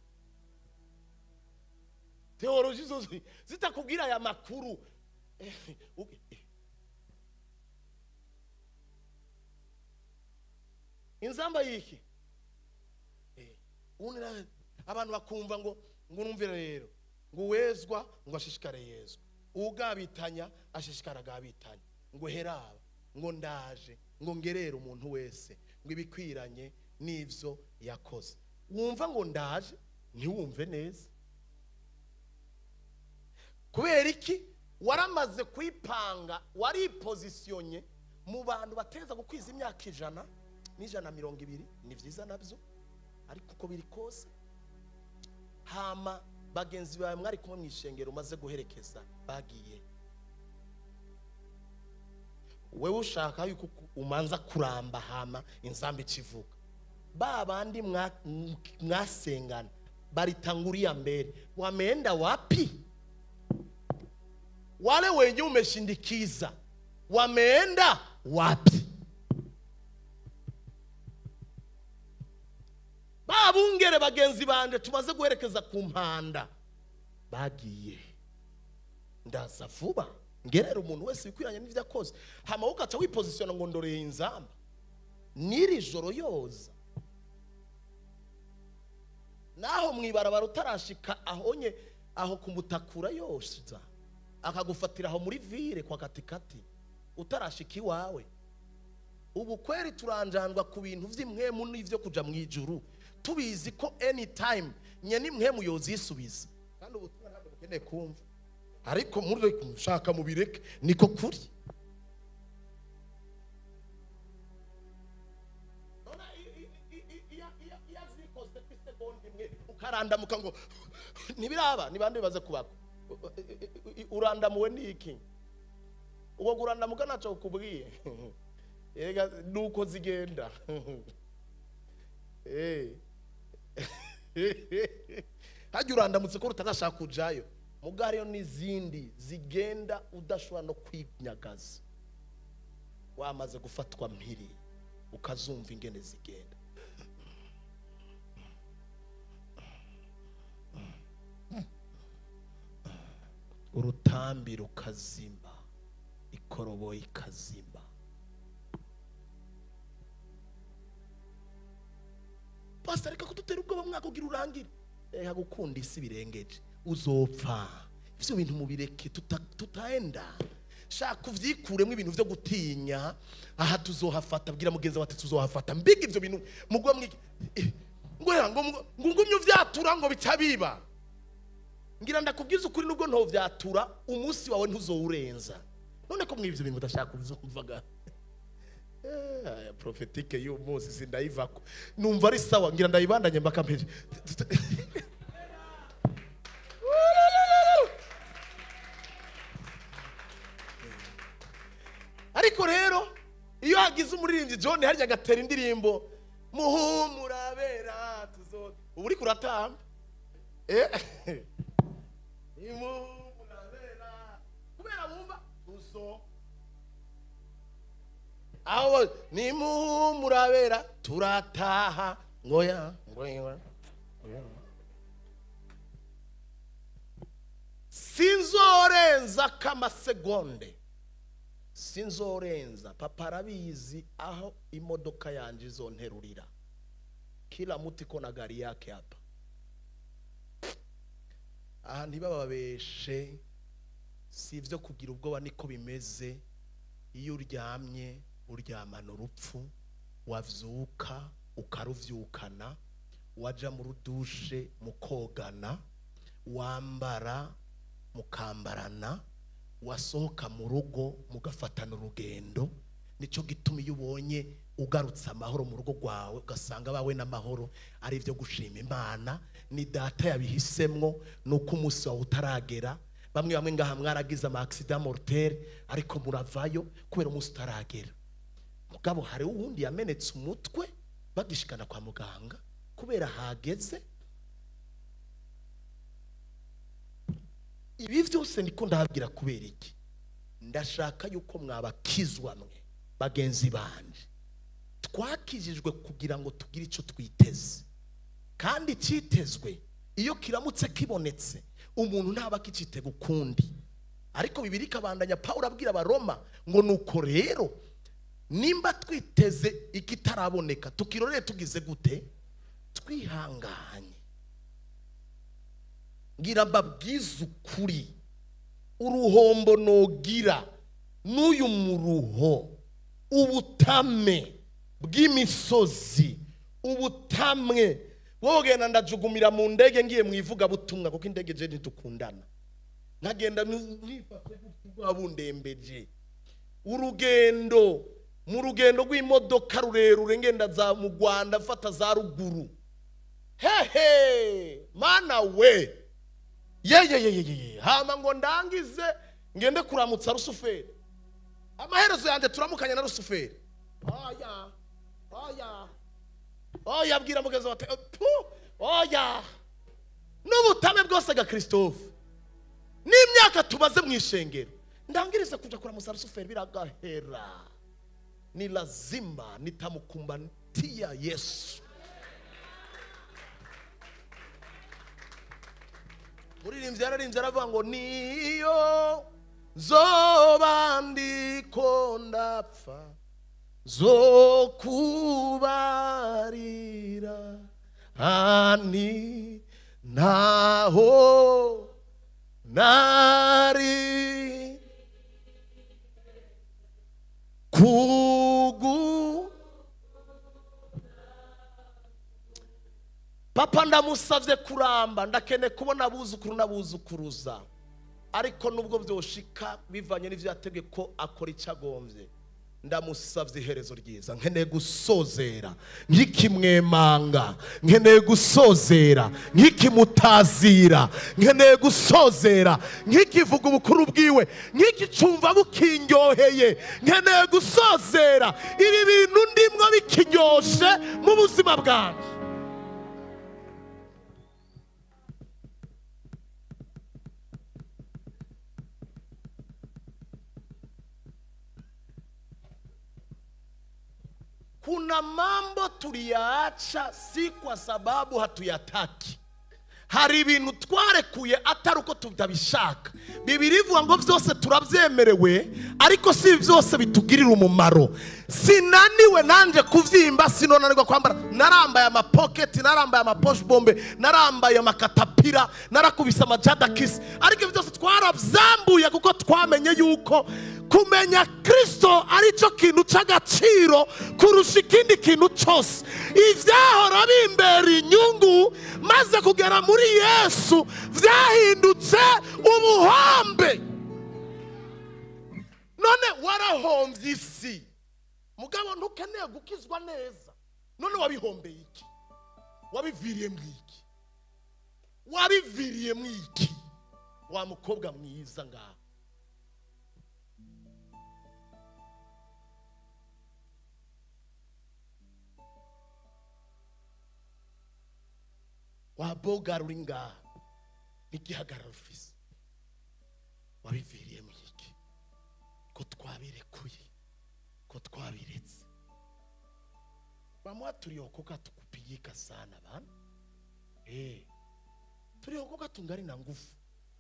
Théologie zo zitakubwira aya makuru. Inzamba yiki abantu bakumva ngo numvire rero ngo wezwa ngo ashishikare yezwa, ugabitanya ashishikara gabitanya, ngo heraba ngo ndaje ngo ngerere umuntu wese ngo ibikwiranye n'ivyo yakoze. Wumva ngo ndaje ntiwumve neza. Kubera iki? Waramaze kwipanga, waripositionye mu bantu bateza gukwiza imyaka 100 n'120. Ni vyiza nabyo, ariko uko biri kose hama bagenzi bawe mwari kumwe mwishengero umaze guherekeza bagiye, wewe ushaka yuko umanza kuramba hama inzambi kivuga. Ba bandi mwasengana baritanguria mbere, wameenda wapi? Wale wenye umeshindikiza wameenda wapi? Babungere bagenzi banje tumaze guherekeza ku mpanda bagiye, ndaza vuba ngerera umuntu wese bikwiranye n'ivyo akoze. Hama ukaca wipositiona ngo ndoreye inzamba niri joro yoza naho mwibarabara utarashika ahonye aho kumutakura yoshiza akagufatira aho muri vire kwa katikati utarashika iwawe. Ubu kweri turanjandwa ku bintu vy'imwemu n'ivyo kuja mwijuru, tubizi ko anytime nye nimwemu yozisubiza. Kandi ubutumwa ntabwo bukeneye kumva, ariko muri mushaka mubireke niko kuri. Nona iya zikoze kwisegonda imwe ukarandamuka ngo nibiraba ni bande bibaze kubako. Urandamuwe niki? Uwo gurandamuka naco kukubwiye. Erega nuko zigenda. Hajya urandamutse ko utagashaka kujayo, mugariyo n'izindi zigenda udashobora no kwinyagaza, wamaze gufatwa mpiri ukazumva ingene zigenda. Urutambi rukazima, ikoroboyi ikazima. Pastor reka kudutera ubwoba mwaka ugira urangire. Reka gukunda isi birengeje, uzopfa. Ivyo bintu mubireke, tutaenda. Shaka uvyikuremo ibintu vyo gutinya. Aha tuzohafata, bwira mugenzi wawe tuzohafata. Mbega ivyo bintu mugwa mwiki ngo ngumye uvyatura ngo bitabiba. Ngira ndakubwiza ukuri nubwo nto vyatura umunsi wawe ntuzowurenza. None ko mwivyo bintu udashaka kuvyumvaga. Prophétique y'uyu munsi sindayivako. Numva ari sawa ngira ndayibandanye mbaka mpeje. Ariko rero iyo hagize umuririmbyi John harya agatera indirimbo muhumurabera tuzo uri kuratamba muhumurabera kubera wumva tuzo aho ni muhumurabera turataha ngoya ngoya. Sinzorenza kama segonde, sinzorenza. Papa arabizi aho imodoka yanje izonterurira. Kila muti kona gari yake hapa. Aha ntibababeshe, si ivyo kugira ubwoba niko bimeze. Iyo uryamye uryamana urupfu, wavyuka ukaruvyukana, waja mu rudushe mukogana, wambara mukambarana, wasohoka mu rugo mugafatana urugendo. Nico gituma iyo ubonye ugarutse amahoro mu rugo rwawe ugasanga bawe n'amahoro ari ivyo gushima Imana. Ni data yabihisemwo, nuko umunsi wawe utaragera. Bamwe bamwe ngaha mwaragize ama accident mortel ariko muravayo kubera umunsi utaragera. Mugabo hari uwundi yamenetse umutwe bagishikana kwa muganga kubera hageze. Ibi vyose niko ndababwira kubera iki? Ndashaka yuko mwabakizwa mwe bagenzi banje. Twakijijwe kugira ngo tugire ico twiteze, kandi cyitezwe iyo kiramutse kibonetse umuntu ntaba akicitega ukundi. Ariko Bibiliya ikabandanya, Pawulo abwira Abaroma ngo nuko rero nimba twiteze ikitaraboneka tukirorere tugize gute? Twihanganye. Ngira mbabwize ukuri, uruhombo nogira n'uyu muruho, ubutame bw'imisozi, ubutamwe wogenda ndajugumira mu ndege ngiye mu ivugabutumwa, kuko indege je ntitukundana, nkagenda nifate gutya bundembeje. Urugendo mu rugendo rw'imodoka rurerure ngenda za mu Rwanda mfata za ruguru, hehe mana we, yeyeyeyeye, hama ngo ndangize ngende kuramutsa Rusuferi. Amaherezo yanjye turamukanya na Rusuferi. Oya oya oya, abwira mugenzi wa pu oya, n'ubutame bwose ga Christophe n'imyaka tumaze mu ishengero, ndangirize kuja kuramutsa Rusuferi biragahera. Ni lazima nitamukumbatia Yesu. Muririmbyi yararimbye aravuga ngo niyo nzoba ndiko ndapfa zokubarira ani ntaho nari kugu. Papa ndamusavye kuramba, ndakene kubona abuzukuru n'abuzukuruza, ariko nubwo byoshika bivanye n'ivyo yategwe ko akora icagomvye, ndamusavye iherezo ryiza. Nkeneye gusozera nk'ikimwemanga, nkeneye gusozera nk'ikimutazira, nkeneye gusozera nk'ikivuga ubukuru bwiwe, nk'ikicumva bukinyoheye. Nkeneye gusozera ibi bintu ndimwo bikinyoshe mu buzima bwanje. Kuna mambo tuliyaacha si kwa sababu hatuyataki. Hari ibintu twarekuye atari uko tutabishaka. Bibiliya ivuga ngo vyose turabyemerewe, ariko si vyose bitugirira umumaro. Sinaniwe nanje kuvyimba, sinonanirwa kwambara. Narambaye ama pocket, narambaye ama poche bombe, narambaye amakatapira, narakubise amajadakis, ariko byose twarabyambuye kuko twamenye yuko kumenya Kristo arico kintu c'agaciro kurusha ikindi kintu cyose. Ivyahora bimbera inyungu maze kugera muri Yesu vyahindutse ubuhombe. None warahomvye isi, mugabo ntukeneye gukizwa neza. None wabihombeye iki? Wabiviriye mwiki? Wabiviriye mwiki? Wa mukobwa mwiza ngaho, waboga uri ngaho n'igihagararo ufise, wabiviriye mwiki? Ko twabirekuye, ko twabiretse. Bamwe tuliokoka tukupigika sana bana. Tuliokoka tungari na nguvu.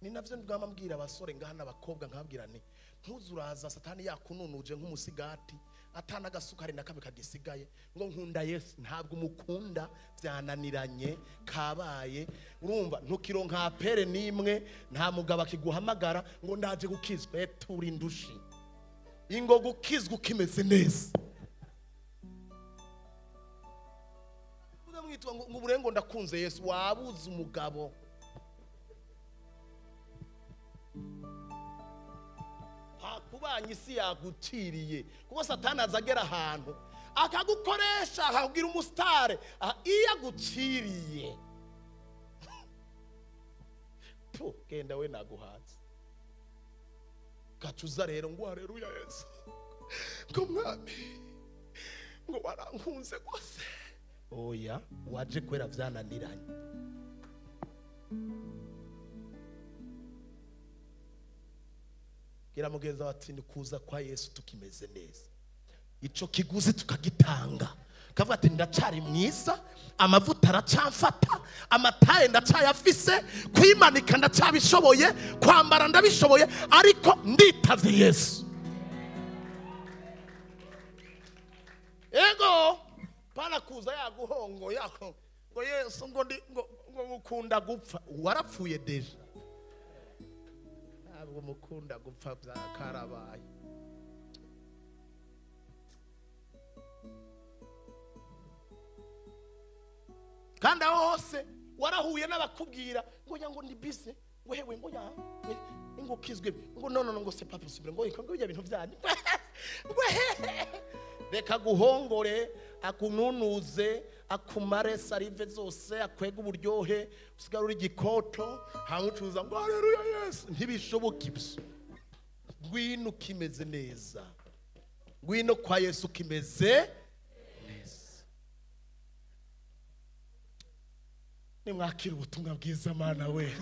Ni navyo ndugamba mbwira abasore ngaha n'abakobwa nkabwira nti ntuzuraza satani yakununuje nk'umusigati atana gasukari na kamwe kagisigaye ngo nkunda Yesu. Ntabwo umukunda, byananiranye kabaye. Urumva ntukironka apere nimwe, nta mugabo akiguhamagara ngo ndaje gukizwa. Turi ndushi ingo gukizwa ukimeze neza. Mwitwa ngo uburengo ndakunze Yesu, wabuze umugabo. Hakubanye isi yaguciriye, kuko satani azagera ahantu akagukoresha akakubwira umusitare iyo aguciriye. Pu genda we naguhatse. Gacuza rero ngo haleluya Yesu, ngo mwami ngo warankunze gose. Oya, waje kwera vyananiranye. Bwira mugenzi wawe ati ni kuza kwa Yesu tukimeze neza, ico kiguzi tukagitanga. Kavuga ati ndacari mwiza, amavuta aracamfata, amataye ndacayafise, kwimanika ndacabishoboye, kwambara ndabishoboye, ariko nditavye Yesu. Ego pana kuza yaguhongo yako ngo Yesu ngo ndi ngo mukunda gupfa, warapfuye deja. Ntabwo mukunda gupfa byakarabaye. Kandi aho hose warahuye n'abakubwira ngo ya ngo ndi bise, ngo hewe ngo ya ngo kizwe, ngo no no ngo c'est pas possible, ngo ngo ibyo bintu byanyu. Reka guhongore, akununuze, akumare sarive zose, akwega uburyohe, usigara uri gikoto, hangucuza ngo haleluya Yesu. Ntibishoboka ibyo. Ngwino kimeze neza, ngwino kwa Yesu kimeze neza. Nimwakira ubutumwa bwiza mana we.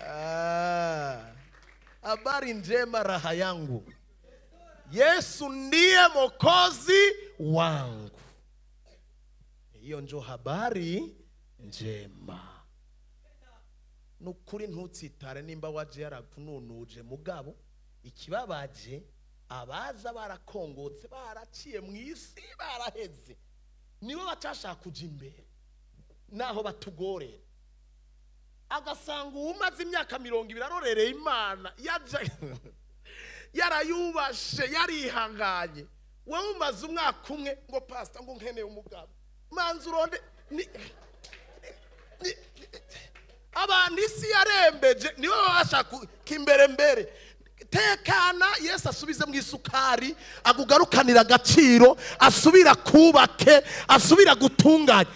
Yeah. Habari njema raha yangu, Yesu ndiye Mwokozi wangu. Hiyo njo habari njema. Nukuri ntutsitare nimba waje yarakununuje, mugabo ikibabaje abaza barakongotse baraciye mu isi baraheze, nibo batashaka kuja imbere naho batugorera. Agasanga umaze imyaka 20 arorereye Imana, yaje yarayubashe, yarihanganye. Wowe umaze umwaka umwe ngo pastor ngo nkeneye umugabo, manzi uronde abantu isi yarembeje nibo babasha kimbere mbere. Tekana, Yesu asubize mu isukari, agugarukanira agaciro, asubira kubake, asubira gutunganya.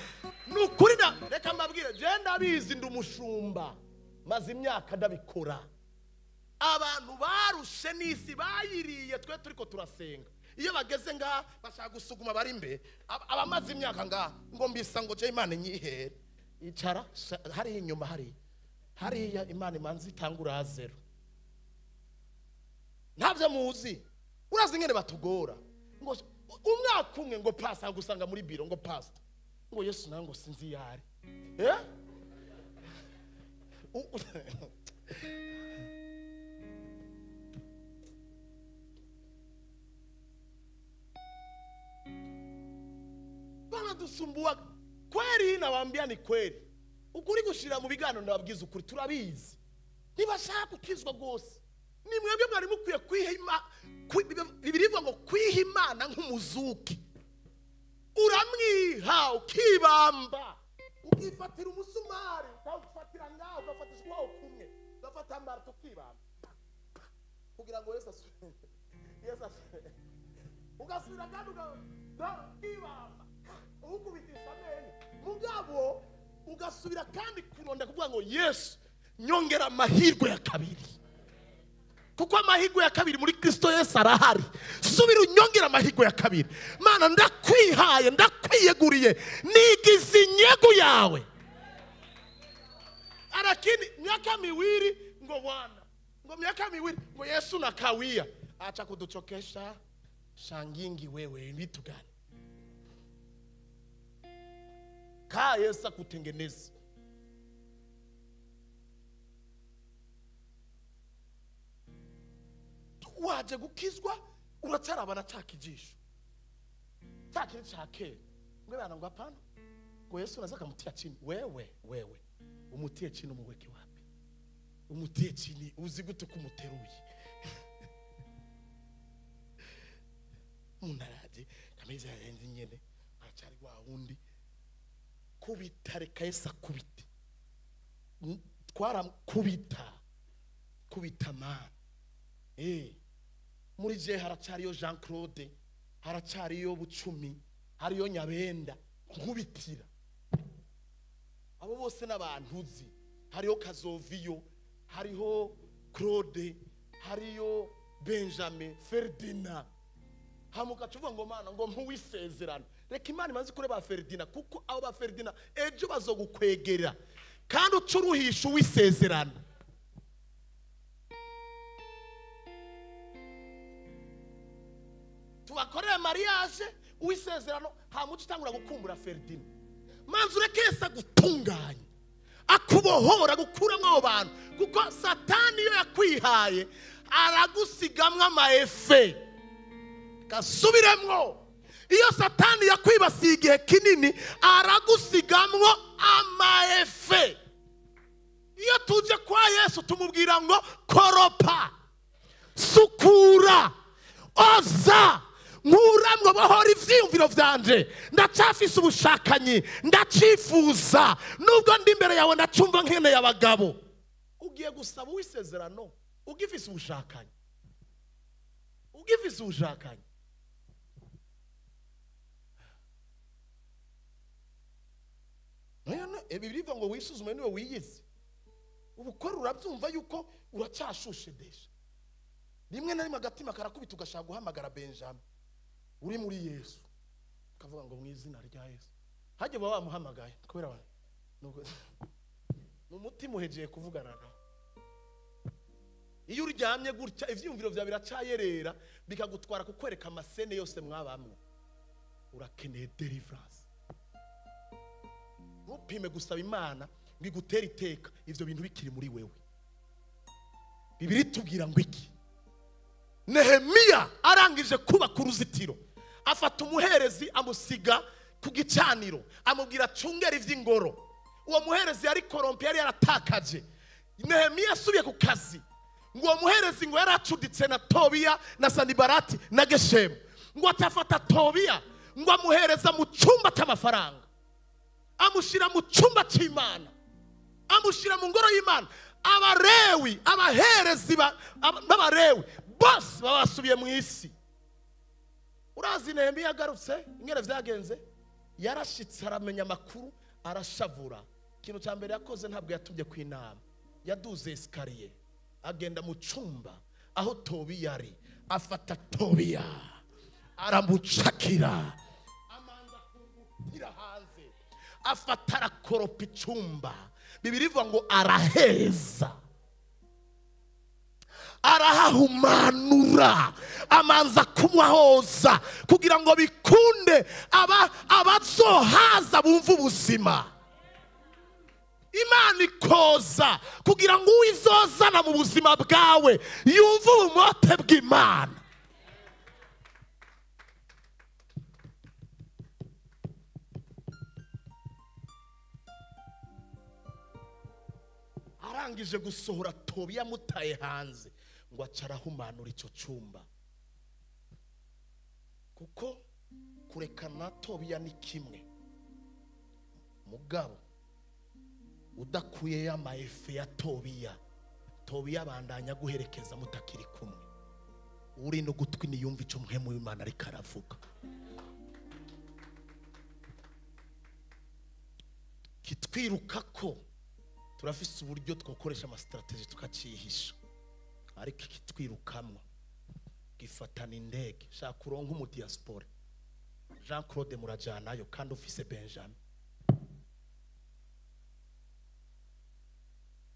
Nukuri na reka mbabwire, je ndabizi ndi umushumba, maze imyaka ndabikora. Abantu barushe n'isi bayiriye, twe turiko turasenga. Iyo bageze nga bashaka gusuguma bari imbere, abamaze imyaka nga ngo mbisa ngo je Imana nyihere. Icara hari inyuma, hari hariya Imana imanzi itangura zero. Ntabyo muzi, urazi ngene batugora ngo umwaka umwe ngo pastor gusanga muri biro ngo pastor ngo Yesu nango sinzi yari. Bana dusumbua kweli, nawaambia ni kweli. Ukuri gushira mu bigano ndababwiza ukuri, turabizi. Ntibashaka gukizwa gose. Ni mwebwe mwari mukwiye kwihima, bibirivuga ngo kwiha Imana nk'umuzuki. Uramwiha ukibamba, ukifatira umusumari, ukawufatira ngaho, ugafatisha ukuboko kumwe, ugafata ambara tukibamba kugira ngo Yesu asubire. Yesu asubire. Ugasubira kandi ukibamba, ukubitisha amenyo. Mugabo ugasubira kandi kuronda kuvuga ngo Yesu nyongera amahirwe ya kabiri. Kuko amahirwe ya kabiri muri Kristo Yesu arahari. Subira unyongera amahirwe ya kabiri. Mana ndakwihaye, ndakwiyeguriye, nigize inyegu yawe. Lakini miaka miwili ngo bwana, ngo miaka miwili ngo Yesu nakawia. Acha kuduchokesha shangingi wewe, vitu gani? Kaa Yesu akutengeneze. Waje gukizwa uracarabana cakijisho cakiri cake ngwe bana ngo hapana, ngo Yesu naza akamutia chini. Wewe umutie chini, umuweke wapi? Umutie chini uzi gute kumuteruye? Munaraje kameze yarenze nyene aracari wa wundi kubita, reka Yesu akubite. Twara kubita kubita man. Muri je haracariyo Jean Claude, haracariyo Bucumi, hariyo Nyabenda, nkubitira. Abo bose n'abantu uzi, hariyo Kazoviyo, hariho Claude, hariyo Benjamin, Ferdinand. Hamuka tuvuga ngo mana ngo mpuwisezerano. Reka Imana imaze kure ba Ferdina, kuko abo ba Ferdina ejo bazogukwegera kandi ucuruhisha uwisezerano. Tubakorera mariage uwisezerano, hamuca utangura gukumbura Ferdina. Manzi urekesa gutunganya, akubohora gukuramwo abo bantu, kuko Satani iyo yakwihaye aragusigamwo ama efe. Kasubiremwo. Iyo Satani yakwibasiye igihe kinini aragusigamwo ama efe. Iyo tuje kwa Yesu tumubwira ngo koropa, sukura, oza, nkuramwo bohora ivyiyumviro vyanje, ndacafise ubushakanyi, ndacifuza, nubwo ndi imbere yawe ndacumva nkeneye abagabo. Ugiye gusaba uwisezerano ugifise ubushakanyi, ugifise ubushakanyi. Bibiliya ngo wisuzume niwe wiyizi. Ubukora urabyumva yuko uracyashushe desha. Rimwe na rimwe agatima karakubita ugashaka guhamagara Benjamin uri muri Yesu, ukavuga ngo mu izina rya Yesu. Hajye baba bamuhamagaye kubera abantu n'umutima uhejeye kuvugana nawe. Iyo uryamye gutya ivyiyumviro vyawe biracayerera bikagutwara kukwereka amasene yose mwabamwe. Urakeneye deliverance. Ntupime gusaba Imana ngo igutere iteka ivyo bintu bikiri muri wewe. Bibiliya itubwira ngo iki? Nehemiya arangije kubaka uruzitiro, afata umuherezi amusiga ku gicaniro, amubwira acungera ivy'ingoro. Uwo muherezi yari korompe, yari yaratakaje. Nehemiya asubiye ku kazi, ngo uwo muherezi ngo yaracuditse na Tobiya na Sanibarati na Geshemu, ngo atafata Tobiya ngo amuhereza mu cyumba cy'amafaranga, amushyira mu cyumba cy'Imana, amushyira mu ngoro y'Imana. Abarewi, abaherezi b'abarewi bose babasubiye mu isi. Urazi Nehemiya yagarutse ingere vyagenze, yarashitse aramenya amakuru, arashavura. Ikintu cya mbere yakoze ntabwo yatubye ku inama, yaduze esikariye agenda mu cyumba aho Tobiya ari, afata Tobiya aramucakira, amanza kumutira hanze, afata arakoropa icyumba. Bibiliya ivuga ngo araheza, arahahumanura, amanza kumuhoza kugira ngo bikunde abazohaza bumva ubuzima. Imana ikoza kugira ngo uwizozana mu buzima bwawe yumve ubumote bw'Imana. Arangije gusohora Tobiya amutaye hanze, ngo acarahumanura icyo cyumba. Kuko kurekana Tobiya ni kimwe, mugabo udakuye ama efe ya Tobiya, Tobiya bandanya guherekeza mutakiri kumwe. Uri no gutwi niyumva ico mpemu w'Imana ariko aravuga. Kitwiruka ko turafise uburyo twokoresha ama strategy tukacihisha, ariko kitwirukamwo gifatana indege. Shaka uronke umu diaspora Jean Claude murajanayo kandi ufise Benjamin.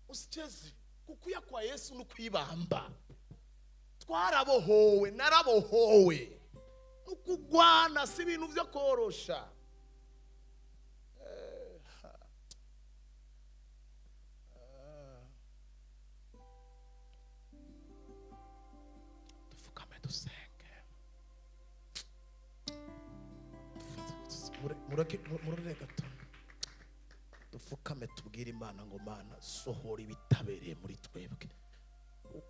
Usicheze kukuya kwa Yesu nukwibamba. Twarabohowe, narabohowe. Nukugwana si ibintu vyo korosha. Dufukame dusenge. Mureke gato. Dufukame tubwire Imana ngo Mana sohora ibitabereye muri twebwe.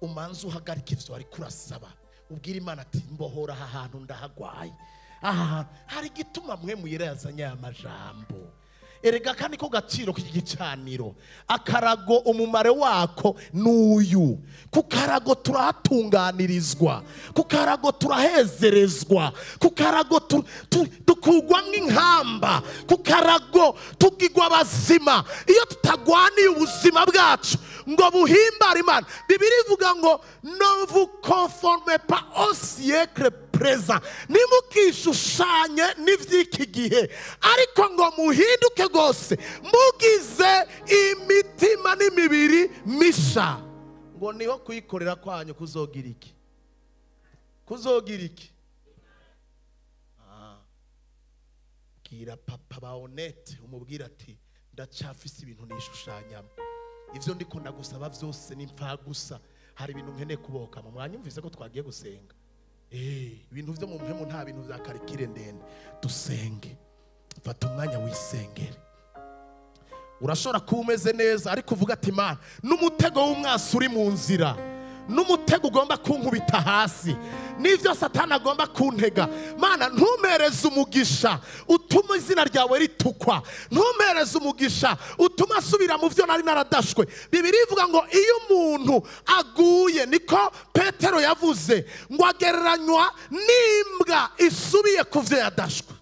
Umanze uhagarike ivyo ariko urasaba, ubwire Imana ati mbohora aha hantu ndahagwaye. Aha hari igituma mwe muyera yazanye aya majambo. Erega kandi ko gaciro k'igicaniro, akarago umumare wako n'uyu. Ku karago turahatunganirizwa, ku karago turahezerezwa, ku karago tukugwamwo inkamba, ku karago tugigwa abazima. Iyo tutagwaniye ubuzima bwacu ngo buhimbare Imana, Bibiliya ivuga ngo ne vous conformez pas au siècle présent, ntimukishushanye n'ivy'iki gihe, ariko ngo muhinduke rwose mugize imitima n'imibiri misha. Ngo niho kuyikorera kwanyu kuzogira iki? Kuzogira iki? Bwira papa ba honnête, umubwira ati ndacafise ibintu nishushanyamo, ivyo ndiko ndagusaba vyose ni mpfa gusa, hari ibintu nkeneye kubohoka mu mwanya. Umvise ko twagiye gusenga, ibintu vyo mu mpemu nta bintu vya karikire ndende. Dusenge, fata umwanya wisengere. Urashobora kuba umeze neza ariko uvuga ati Mana, n'umutego w'umwasi uri mu nzira, n'umutego ugomba kunkubita hasi, n'ivyo Satani agomba kuntega, Mana ntumpereze umugisha utuma izina ryawe ritukwa, ntumpereze umugisha utuma asubira mu vyo nari naradashwe. Bibiliya ivuga ngo iyo umuntu aguye, niko Petero yavuze, ngo agereranywa n'imbwa isubiye ku vyo yadashwe.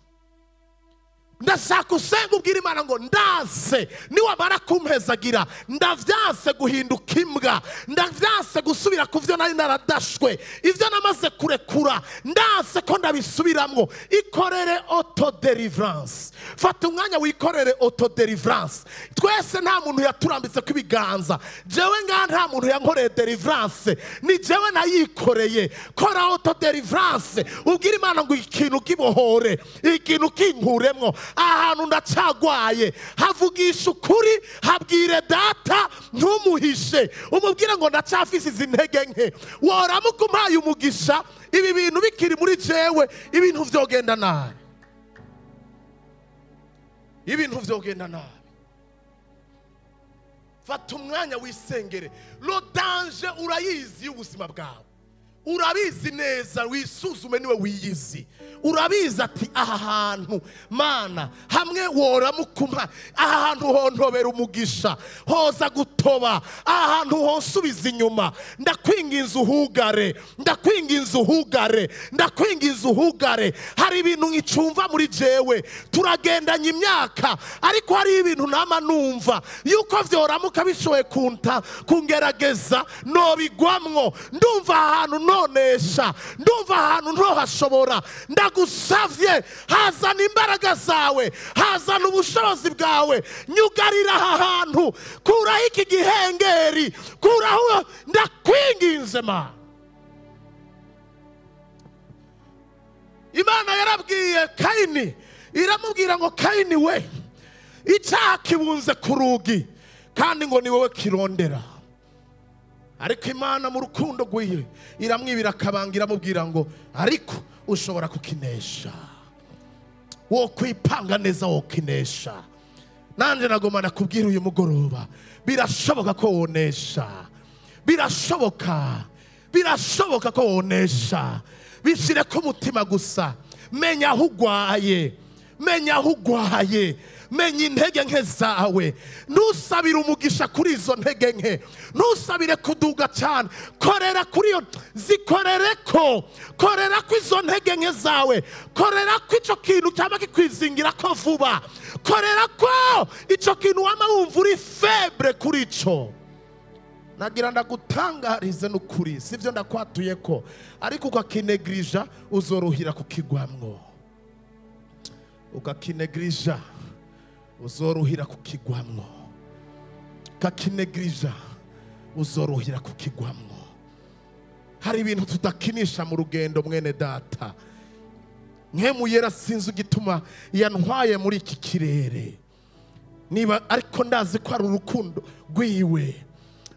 Ndashaka usenga ubwira Imana ngo ndanse, niwamara kumpezagira ndavyanse guhinduka imbwa, ndavyanse gusubira ku vyo nari naradashwe, ivyo namaze kurekura ndanse ko ndabisubiramwo. Ikorere auto-deliverance, fata umwanya wikorere auto-deliverance. Twese nta muntu yaturambitse ku ibiganza, jewe ngaha nta muntu yankoreye deliverance, ni jewe nayikoreye. Kora auto-deliverance, ubwira Imana ngo ikintu kibohore, ikintu kinkuremwo, ahantu ndacagwaye. Havugisha ukuri, habwire data, ntumuhishe, umubwire ngo ndacafise izi ntege nke. Woramuka umpaye umugisha, ibi bintu bikiri muri jewe, ibintu vyogenda nabi, ibintu vyogenda nabi. Fata umwanya wisengere. Le danger urayizi y'ubuzima bwawe, urabizi neza, wisuzume niwe wiyizi. Urabizi ati aha hantu Mana hamwe woramuka, aha hantu hontobera umugisha, hoza gutoba, aha hantu honsubiza inyuma, ndakwinginze uhugare, ndakwinginze uhugare, ndakwinginze uhugare. Hari ibintu nkicumva muri jewe, turagendanye imyaka, ariko hari ibintu nama numva yuko vyoramuka bishoboye kunta kungerageza nobigwamwo. Ndumva ahantu nonesha, ndumva ahantu ntohashobora. Ndagusavye, hazana imbaraga zawe, hazana ubushobozi bwawe, nyugarira aha hantu, kuraho iki gihengeri, kuraho, ndakwinginze ma. Imana yarabwiye Kayini, iramubwira ngo Kayini we, icyaha kibunze ku rugi, kandi ngo ni wowe kirondera. Ariko Imana mu rukundo rwiwe iramwibira akabanga, iramubwira ngo ariko ushobora kukinesha, wo kwipanga neza wokinesha. Nanje nagomba nakubwira uyu mugoroba, birashoboka ko wonesha, birashoboka, birashoboka ko wonesha. Bishire ku mutima gusa, menya aho ugwaye, menya aho ugwaye, menya intege nke zawe. Ntusabire umugisha kuri izo ntege nke, ntusabire kuduga cyane, korera kuri iyo, zikorere ko, korera ko izo ntege nke zawe, korera ko ico kintu cyaba kikwizingira ko vuba, korera ko ico kintu wama wumva uri febre kuri ico. Nagira ndagutangarize n'ukuri, sivyo ndakwatuye ko, ariko ukakinegrija uzorohira kukigwamwo, ukakinegrija uzorohira kukigwamwo, ukakinegrija uzorohira kukigwamwo. Hari ibintu tudakinisha mu rugendo mwene data. Nkemuyera sinzi igituma yantwaye muri iki kirere, niba ariko ndazi ko ari urukundo rwiwe,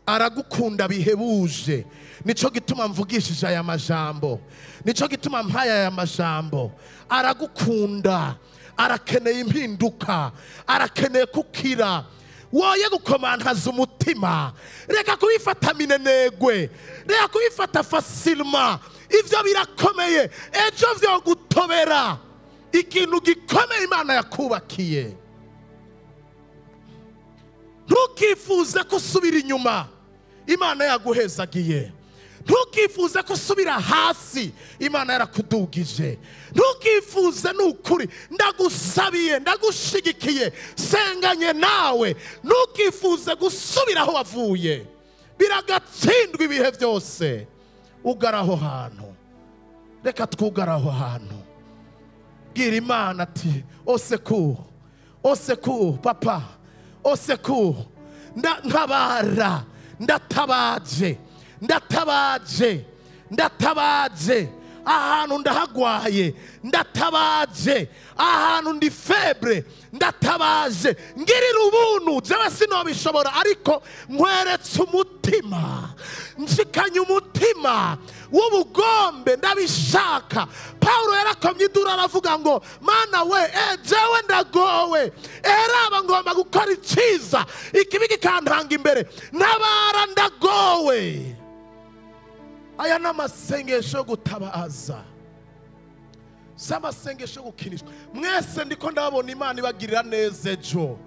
aragukunda bihebuje. Nico gituma mvugishije aya majambo, nico gituma mpaye aya majambo. Aragukunda, arakeneye impinduka, arakeneye kukira. Woye gukomantaza umutima, reka kubifata minenegwe, reka kubifata facilement. Ivyo birakomeye, ejo vyo gutobera ikintu gikomeye Imana yakubakiye. Ntukifuze kusubira inyuma Imana yaguhezagiye. Ntukifuze kusubira hasi Imana yarakudugije. Ntukifuze n'ukuri, ndagusabiye, ndagushigikiye, senganye nawe. Ntukifuze gusubira aho wavuye. Biragatsindwa ibihe byose. Ugaraho hantu. Reka twugaraho hantu. Bwira Imana ati oseku, oseku papa, oseku, ntabara, ndatabaje, ndatabaje, ndatabaje. Ahantu ndahagwaye, ndatabaje. Ahantu ndi febre, ndatabaje. Ngirira ubuntu, jewe sinobishobora, ariko nkweretse umutima, nshikanye umutima w'ubugombe, ndabishaka. Paulo yarakomye induru aravuga ngo mana we, jewe ndagowe, eraba ngomba gukora iciza, ikibi kikantanga imbere, ntabara ndagowe. Aya ni amasengesho yo gutabaza, si amasengesho yo gukinishwa. Mwese ndiko ndabona Imana ibagirira neza ejo,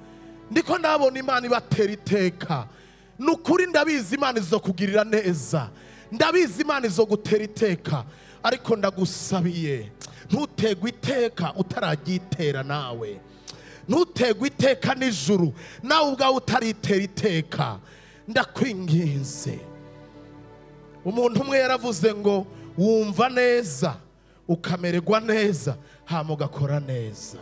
ndiko ndabona Imana ibatera iteka. Nukuri ndabizi Imana izokugirira neza, ndabizi Imana izogutera iteka, ariko ndagusabiye ntutegwe iteka utararyitera nawe, ntutegwe iteka nijuru nawe ubwawe utaritera iteka. Ndakwinginze. Umuntu umwe yaravuze ngo wumva neza ukamererwa neza hama ugakora neza.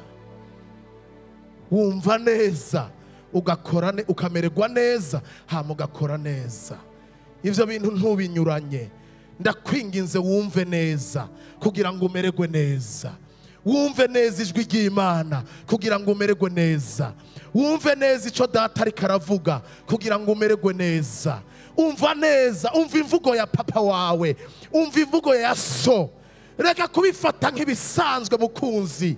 Wumva neza ugakora ukamererwa neza hama ugakora neza. Ivyo bintu ntubinyuranye. Ndakwinginze wumve neza kugira ngo umererwe neza. Wumve neza ijwi ry'Imana kugira ngo umererwe neza. Wumve neza ico data ariko aravuga kugira ngo umererwe neza. Umva neza, umva imvugo ya papa wawe, umva imvugo ya so. Reka kubifata nk'ibisanzwe mukunzi.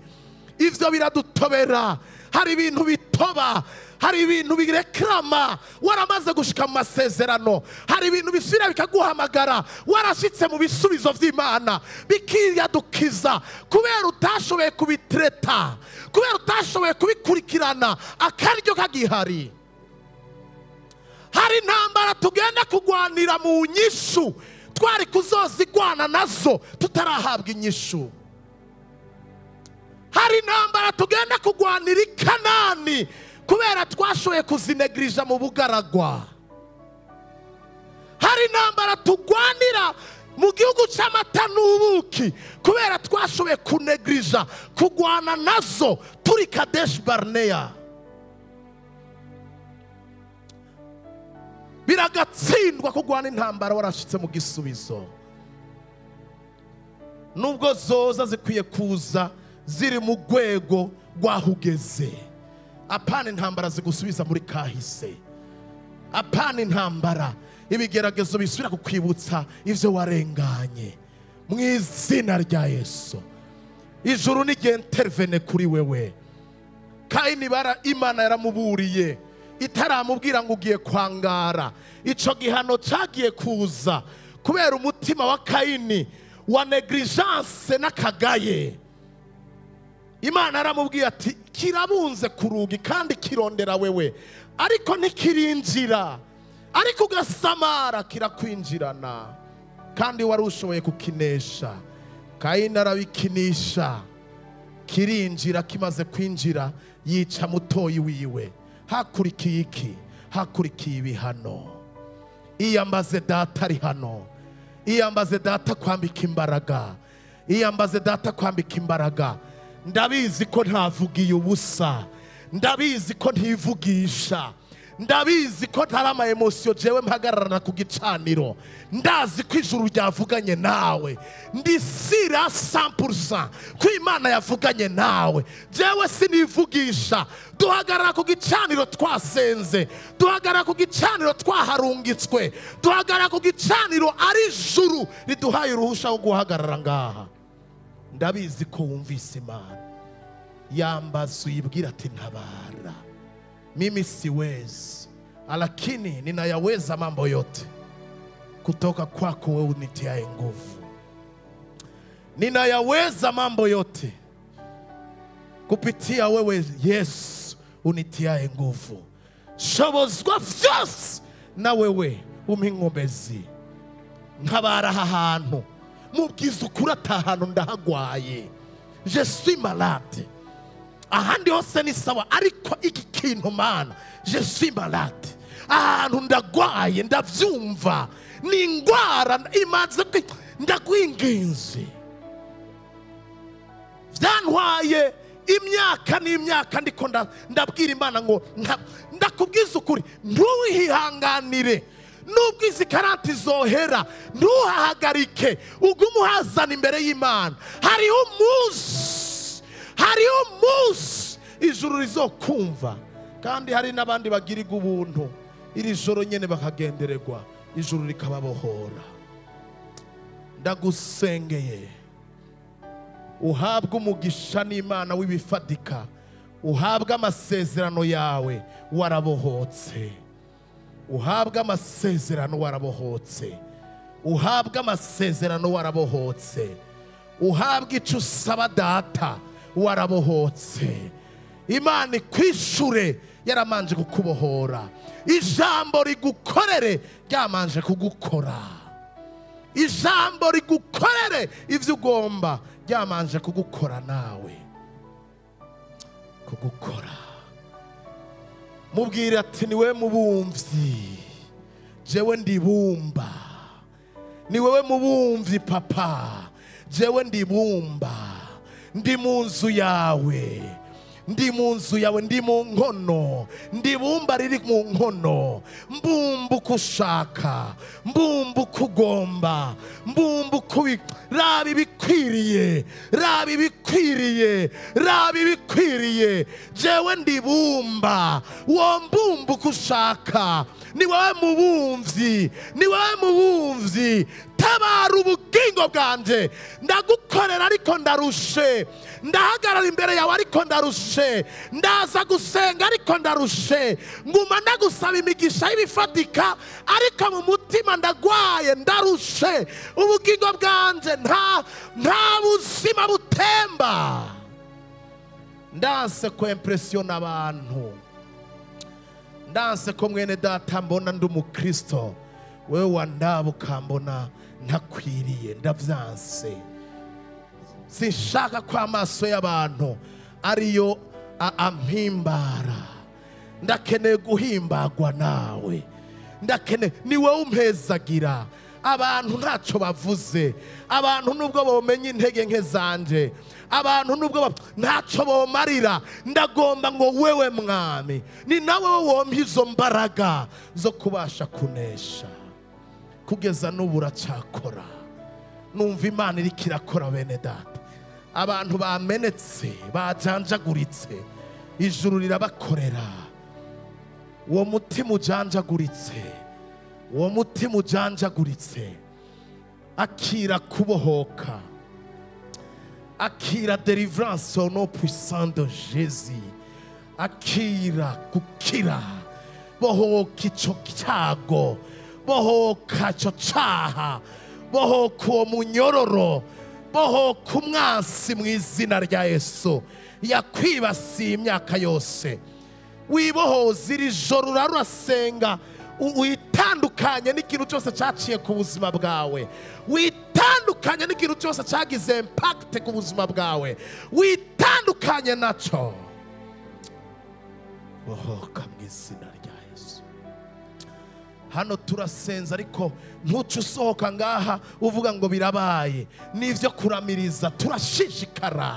Ivyo biradutobera. Hari ibintu bitoba, hari ibintu birekrama waramaze gushika mu masezerano, hari ibintu bisubira bikaguhamagara warashitse mu bisubizo vy'Imana, bikiyadukiza kubera utashoboye kubitreta, kubera utashoboye kubikurikirana akaryo kagihari. Hari intambara tugenda kugwanira mu nyishu twari kuzozigwana nazo tutarahabwa inyishu. Hari intambara tugenda kugwanira i Kanani kubera twashoboye kuzinegrija mu bugaragwa. Hari intambara tugwanira mu gihugu c'amata n'ubuki kubera twashoboye kunegrija kugwana nazo turi Kadesh Barnea. Biragatsindwa kugwana intambara warashitse mu gisubizo. Nubwo zoza zikwiye kuza ziri mu rwego rwahugeze. Apana intambara zigusubiza muri kahise. Apana intambara ibigeragezo bisubira kukwibutsa ivyo warenganye. Mu izina rya Yesu, ijuru n'igihe intervene kuri wewe. Kaini bara Imana yaramuburiye itaramubwira ngo ugiye kwangara. Ico gihano cagiye kuza kubera umutima wa Kaini wa negligence n'akagaye. Imana aramubwiye ati kirabunze kurugi kandi kirondera wewe, ariko ntikirinjira, ariko ugasamara kirakwinjirana, kandi wari ushoboye kukinesha. Kaini arabikinisha, kirinjira. Kimaze kwinjira yica mutoyi wiwe. Hakurikiye iki? Hakurikiye ibihano. Iyambaze data ari hano. Iyambaze data kwambika imbaraga. Iyambaze data kwambika imbaraga. Ndabizi ko ntavugiye ubusa, ndabizi ko ntivugisha, ndabizi ko ntari ama emotion jewe mpagararana ku gicaniro. Ndazi ko ijuru ryavuganye nawe, ndi sira 100% ko Imana yavuganye nawe. Jewe sinivugisha. Duhagarara ku gicaniro twasenze, duhagarara ku gicaniro twaharungitswe, duhagarara ku gicaniro ari ijuru riduhaye uruhusha rwo guhagarara ngaha. Ndabizi ko wumvise Imana. Yambaza uyibwira ati ntabara, mimi siwezi, lakini ninayaweza mambo yote kutoka kwako wewe unitiaye nguvu. Ninayaweza mambo yote kupitia wewe Yesu unitiaye nguvu. Shobozwa vyose na wewe umpa inkomezi. Ntabara aha hantu, mubwiza ukuri atahantu ndahagwaye. Je suis malade. Ahandi hose ni sawa, ariko iki kintu Mana, je suis malade. Ahantu ndagwaye, ndavyumva, ni ingwara imaze, ndakwinginze. Vyantwaye imyaka n'imyaka ndiko ndabwira Imana ngo ndakubwiza ukuri, ntuwihanganire. Nubwo izi karanti zohera, ntuhahagarike, ugume uhazana imbere y'Imana. Hariho umunsi, hariho umunsi ijuru rizokumva. Kandi hari n'abandi bagirirwa ubuntu iri joro nyene bakagendererwa, ijuru rikababohora. Ndagusengeye uhabwe umugisha n'Imana w'ibifatika, uhabwe amasezerano yawe warabohotse, uhabwe amasezerano warabohotse, uhabwe amasezerano warabohotse, uhabwe icyo usaba Data warabohotse. Imana ikwishure yaramanje kukubohora, ijambo rigukorere ryamanje kugukora, ijambo rigukorere ivyo ugomba ryamanje kugukora nawe kugukora. Mubwire ati niwe mubumvyi, jewe ndibumba. Ni wewe mubumvyi papa, jewe ndibumba. Ndi mu nzu yawe, ndi mu nzu yawe, ndi mu nkono, ndibumba riri mu nkono. Mbumba uko ushaka, mbumba uko ugomba, mbumba uko raba ibikwiriye, raba ibikwiriye, raba ibikwiriye. Jewe ndibumba, wo mbumba uko ushaka. Ni wowe mubumvyi, ni wowe mubumvyi. Tabara ubugingo bwanje. Ndagukorera ariko ndarushe, ndahagarara imbere yawe ariko ndarushe, ndaza gusenga ariko ndarushe, nguma ndagusaba imigisha y'ibifatika ariko mu mutima ndagwaye, ndarushe. Ubugingo bwanje nta buzima butemba. Ndanse ko impressiona abantu, ndanse ko mwene data mbona ndi umukristo, wewe wandaba ukambona ntakwiriye, ndavyanse. Sinshaka ko amaso y'abantu ariyo ampimbara. Ndakeneye guhimbagwa nawe, ndakeneye ni wowe umpezagira. Abantu ntacyo bavuze, abantu nubwo bomenye intege nke zanje, abantu nubwo ntacyo bomarira, ndagomba ngo wewe mwami ni nawe wompa izo mbaraga zo kubasha kunesha. Kugeza n'ubu uracakora. Numva Imana iriko irakora bene data. Abantu bamenetse, bajanjaguritse, ijuru rirabakorera. Uwo mutima ujanjaguritse, uwo mutima ujanjaguritse, akira kubohoka, akira deliverance au nom puissant de Jésus, akira gukira, bohoka ico cyago, bohoka ico caha, bohoka uwo munyororo, bohoka umwansi mu izina rya Yesu yakwibasiye imyaka yose. Wibohoza iri joro, urasenga, witandukanye n'ikintu cyose cyaciye ku buzima bwawe, witandukanye n'ikintu cyose cyagize impact ku buzima bwawe, witandukanye naco. Bohoka mu izina rya Yesu. Hano turasenza ariko ntuce usohoka ngaha uvuga ngo birabaye. Nivyo kuramiriza, turashishikara.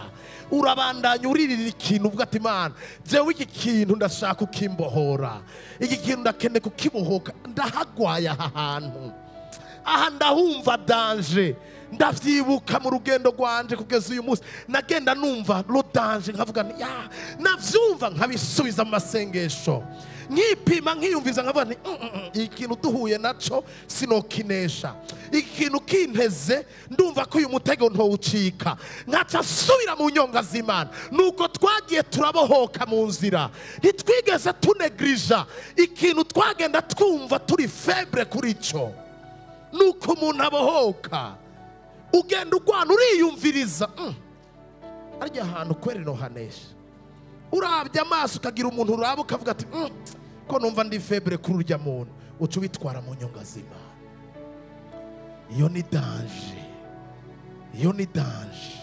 Urabandanya uririra ikintu uvuga ati Imana, jewe iki kintu ndashaka kukimbohora, iki kintu ndakeneye kukibohoka, ndahagwaye aha hantu, aha ndahumva danger. Ndavyibuka mu rugendo rwanje kugeza uyu munsi, nagenda numva lo danger, nkavuga nti ya, navyumva nkabisubiza mu masengesho, nkipima nkiyumviza nkavuga nti ikintu duhuye naco sinokinesha, ikintu kinteze ndumva ko uyu mutego ntowucika, nkaca nsubira mu nyonga z'Imana. Nuko twagiye turabohoka mu nzira, ntitwigeze tunegrija ikintu twagenda twumva turi faible kuri ico. Nuko umuntu abohoka, ugenda ugwana uriyumviriza, arya hantu kweri no hanesha. Urabye amaso ukagira umuntu uraba ukavuga ati Ko numva ndi faible kuri urya muntu, uca ubitwara mu nyonga z'Imana. Iyo ni danger, iyo ni danger.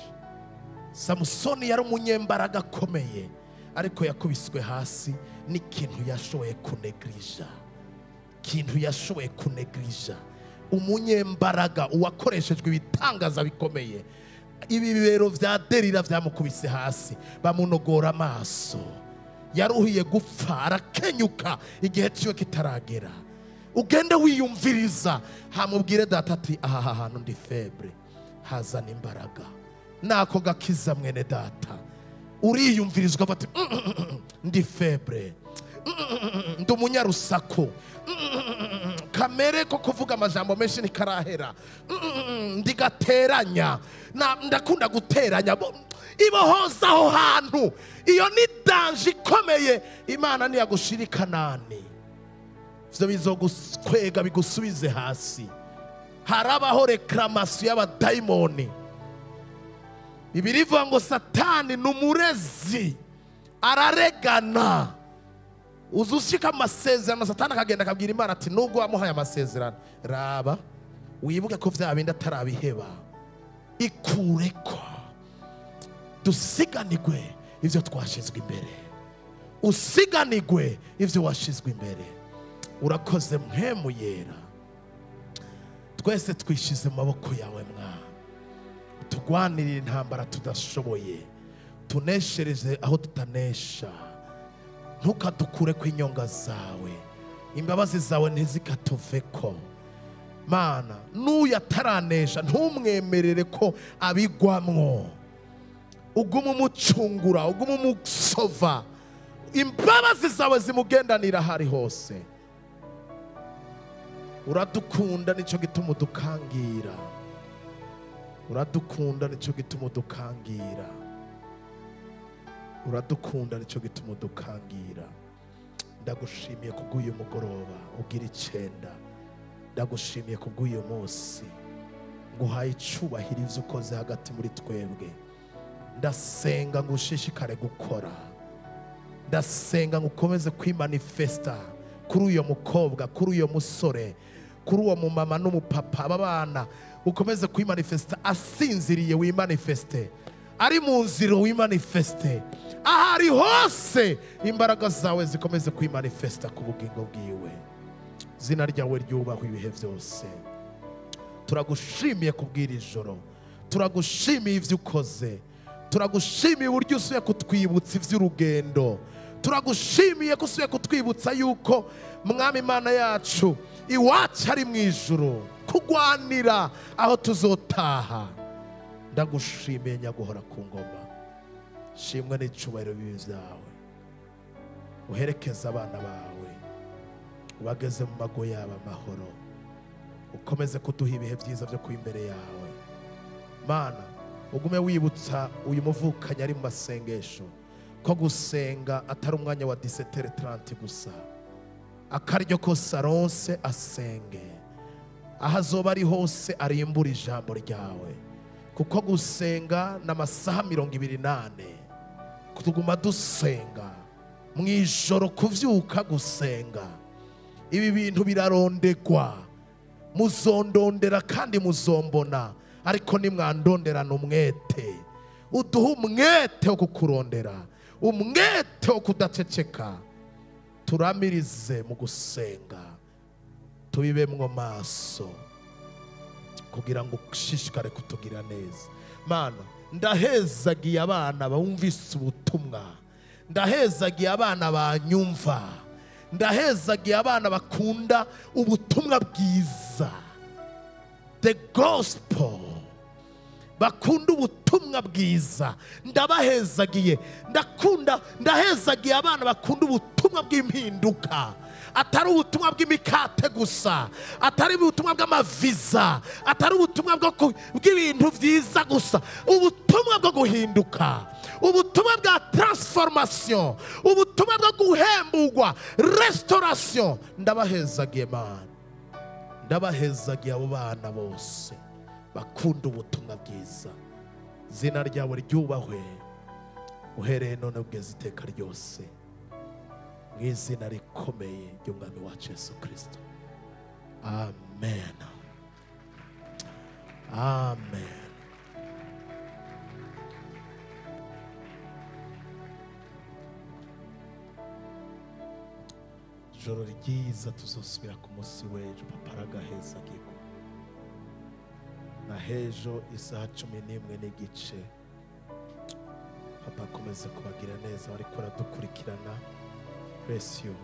Samusoni yari umunyembaraga akomeye, ariko yakubiswe hasi n'ikintu yashoboye kunegrija, ikintu yashoboye kunegrija. Umunyembaraga uwakoreshejwe ibitangaza bikomeye, ibi bibero vya Delila vyamukubise hasi, bamunogora amaso, yaruhiye gupfa, arakenyuka igihe ciwe kitaragera. Ugende wiyumviriza, hamubwire data ati aha hantu ndi faible, hazana imbaraga. Nako gakiza mwene data. Uriyumvirizwa bati ndi faible, ndi umunyarusaku, kamere ko kuvuga amajambo menshi ntikarahera, ndigateranya, ndakunda guteranya. Ibohoza aho hantu. Iyo ni danger ikomeye. Imana ntiyagushira i Kanani, ivyo bizogukwega bigusubize hasi. Harabaho reklamasiyo y'abadayimoni. Bibiliya ivuga ngo Satani ni umurezi, araregana. Uza ushika amasezerano, Satani akagenda akabwira Imana ati nubwo wamuhaye amasezerano, raba wibuke ko vya bindi atarabiheba, ikureko dusiganirwe ivyo twashizwe imbere, usiganirwe ivyo washizwe imbere. Urakoze Mpwemu Yera, twese twishize mu maboko yawe Mwana, tugwanirire intambara tudashoboye, tuneshereze aho tutanesha. Ntukadukure ku inyonga zawe, imbabazi zawe ntizikatuveko. Mana, n'uyu ataranesha ntumwemerere ko abigwamwo, ugume umucungura, ugume umusova, imbabazi zawe zimugendanira ahari hose. Uradukunda nico gituma udukangira, uradukunda nico gituma udukangira, uradukunda nico gituma udukangira. Ndagushimiye kubw'uyu mugoroba ugira 9, ndagushimiye kubw'uyu munsi, nguhaye icubahiro ivyo ukoze hagati muri twebwe. Ndasenga ngo ushishikare gukora, ndasenga ngo ukomeze kwimanifesta kuri uyo mukobwa, kuri uyo musore, kuri uwo mumama n'umupapa, aba bana ukomeze kwimanifesta. Asinziriye wimanifeste, ari mu nzira wimanifeste, ahari hose imbaraga zawe zikomeze kwimanifesta ku bugingo bwiwe. Zina ryawe ryubahwe ibihe byose. Turagushimiye kubwira ijoro, turagushimiye ivyo ukoze, turagushimiye uburyo usuye kutwibutsa ivy'urugendo, turagushimiye ko usuye kutwibutsa yuko Mwami Imana yacu iwacu ari mu ijuru, kugwanira aho tuzotaha. Ndagushimiye nyaguhora ku ngoma, shimwe n'icubahiro bibi vyawe. Uherekeze abana bawe, ubageze mu mago yabo amahoro, ukomeze kuduha ibihe vyiza vyo kuba imbere yawe. Mana, ugume wibutsa uyu muvukanyi ari mu masengesho ko gusenga atari umwanya wa 17h30 gusa, akaryo kose aronse asenge, aho azoba ari hose arimbura ijambo ryawe, kuko gusenga n'amasaha 24, tuguma dusenga mu ijoro, kuvyuka gusenga. Ibi bintu birarondegwa, muzondondera kandi muzombona, ariko nimwandonderana umwete. Uduhe umwete wo kukurondera, umwete wo kudaceceka, turamirize mu gusenga, tubibemwo maso kugira ngo ushishikare kutugira neza. Mana, ndahezagiye abana bumvise ubutumwa, ndahezagiye abana banyumva, ndahezagiye abana bakunda ubutumwa bwiza, the gospel, bakunda ubutumwa bwiza. Ndabahezagiye, ndakunda, ndahezagiye abana bakunda ubutumwa bw'impinduka, atari ubutumwa bw'imikate gusa, atari ubutumwa bw'amaviza, atari ubutumwa bw'ibintu vyiza gusa, ubutumwa bwo guhinduka, ubutumwa bwa transformation, ubutumwa bwo guhembugwa, restauration. Ndabahezagiye Mana, ndabahezagiye abo bana bose bakunda ubutumwa bwiza. Zina ryawe ryubahwe uhereye none ugeze iteka ryose. Mu izina rikomeye ry'Umwami wacu Yesu Kristo, amen, amen. Ijoro ryiza, tuzosubira ku munsi w'ejo. Papa aragaheza gigo na hejo isaha 11:15. Papa akomeze kubagira neza, bariko baradukurikirana. Bless you.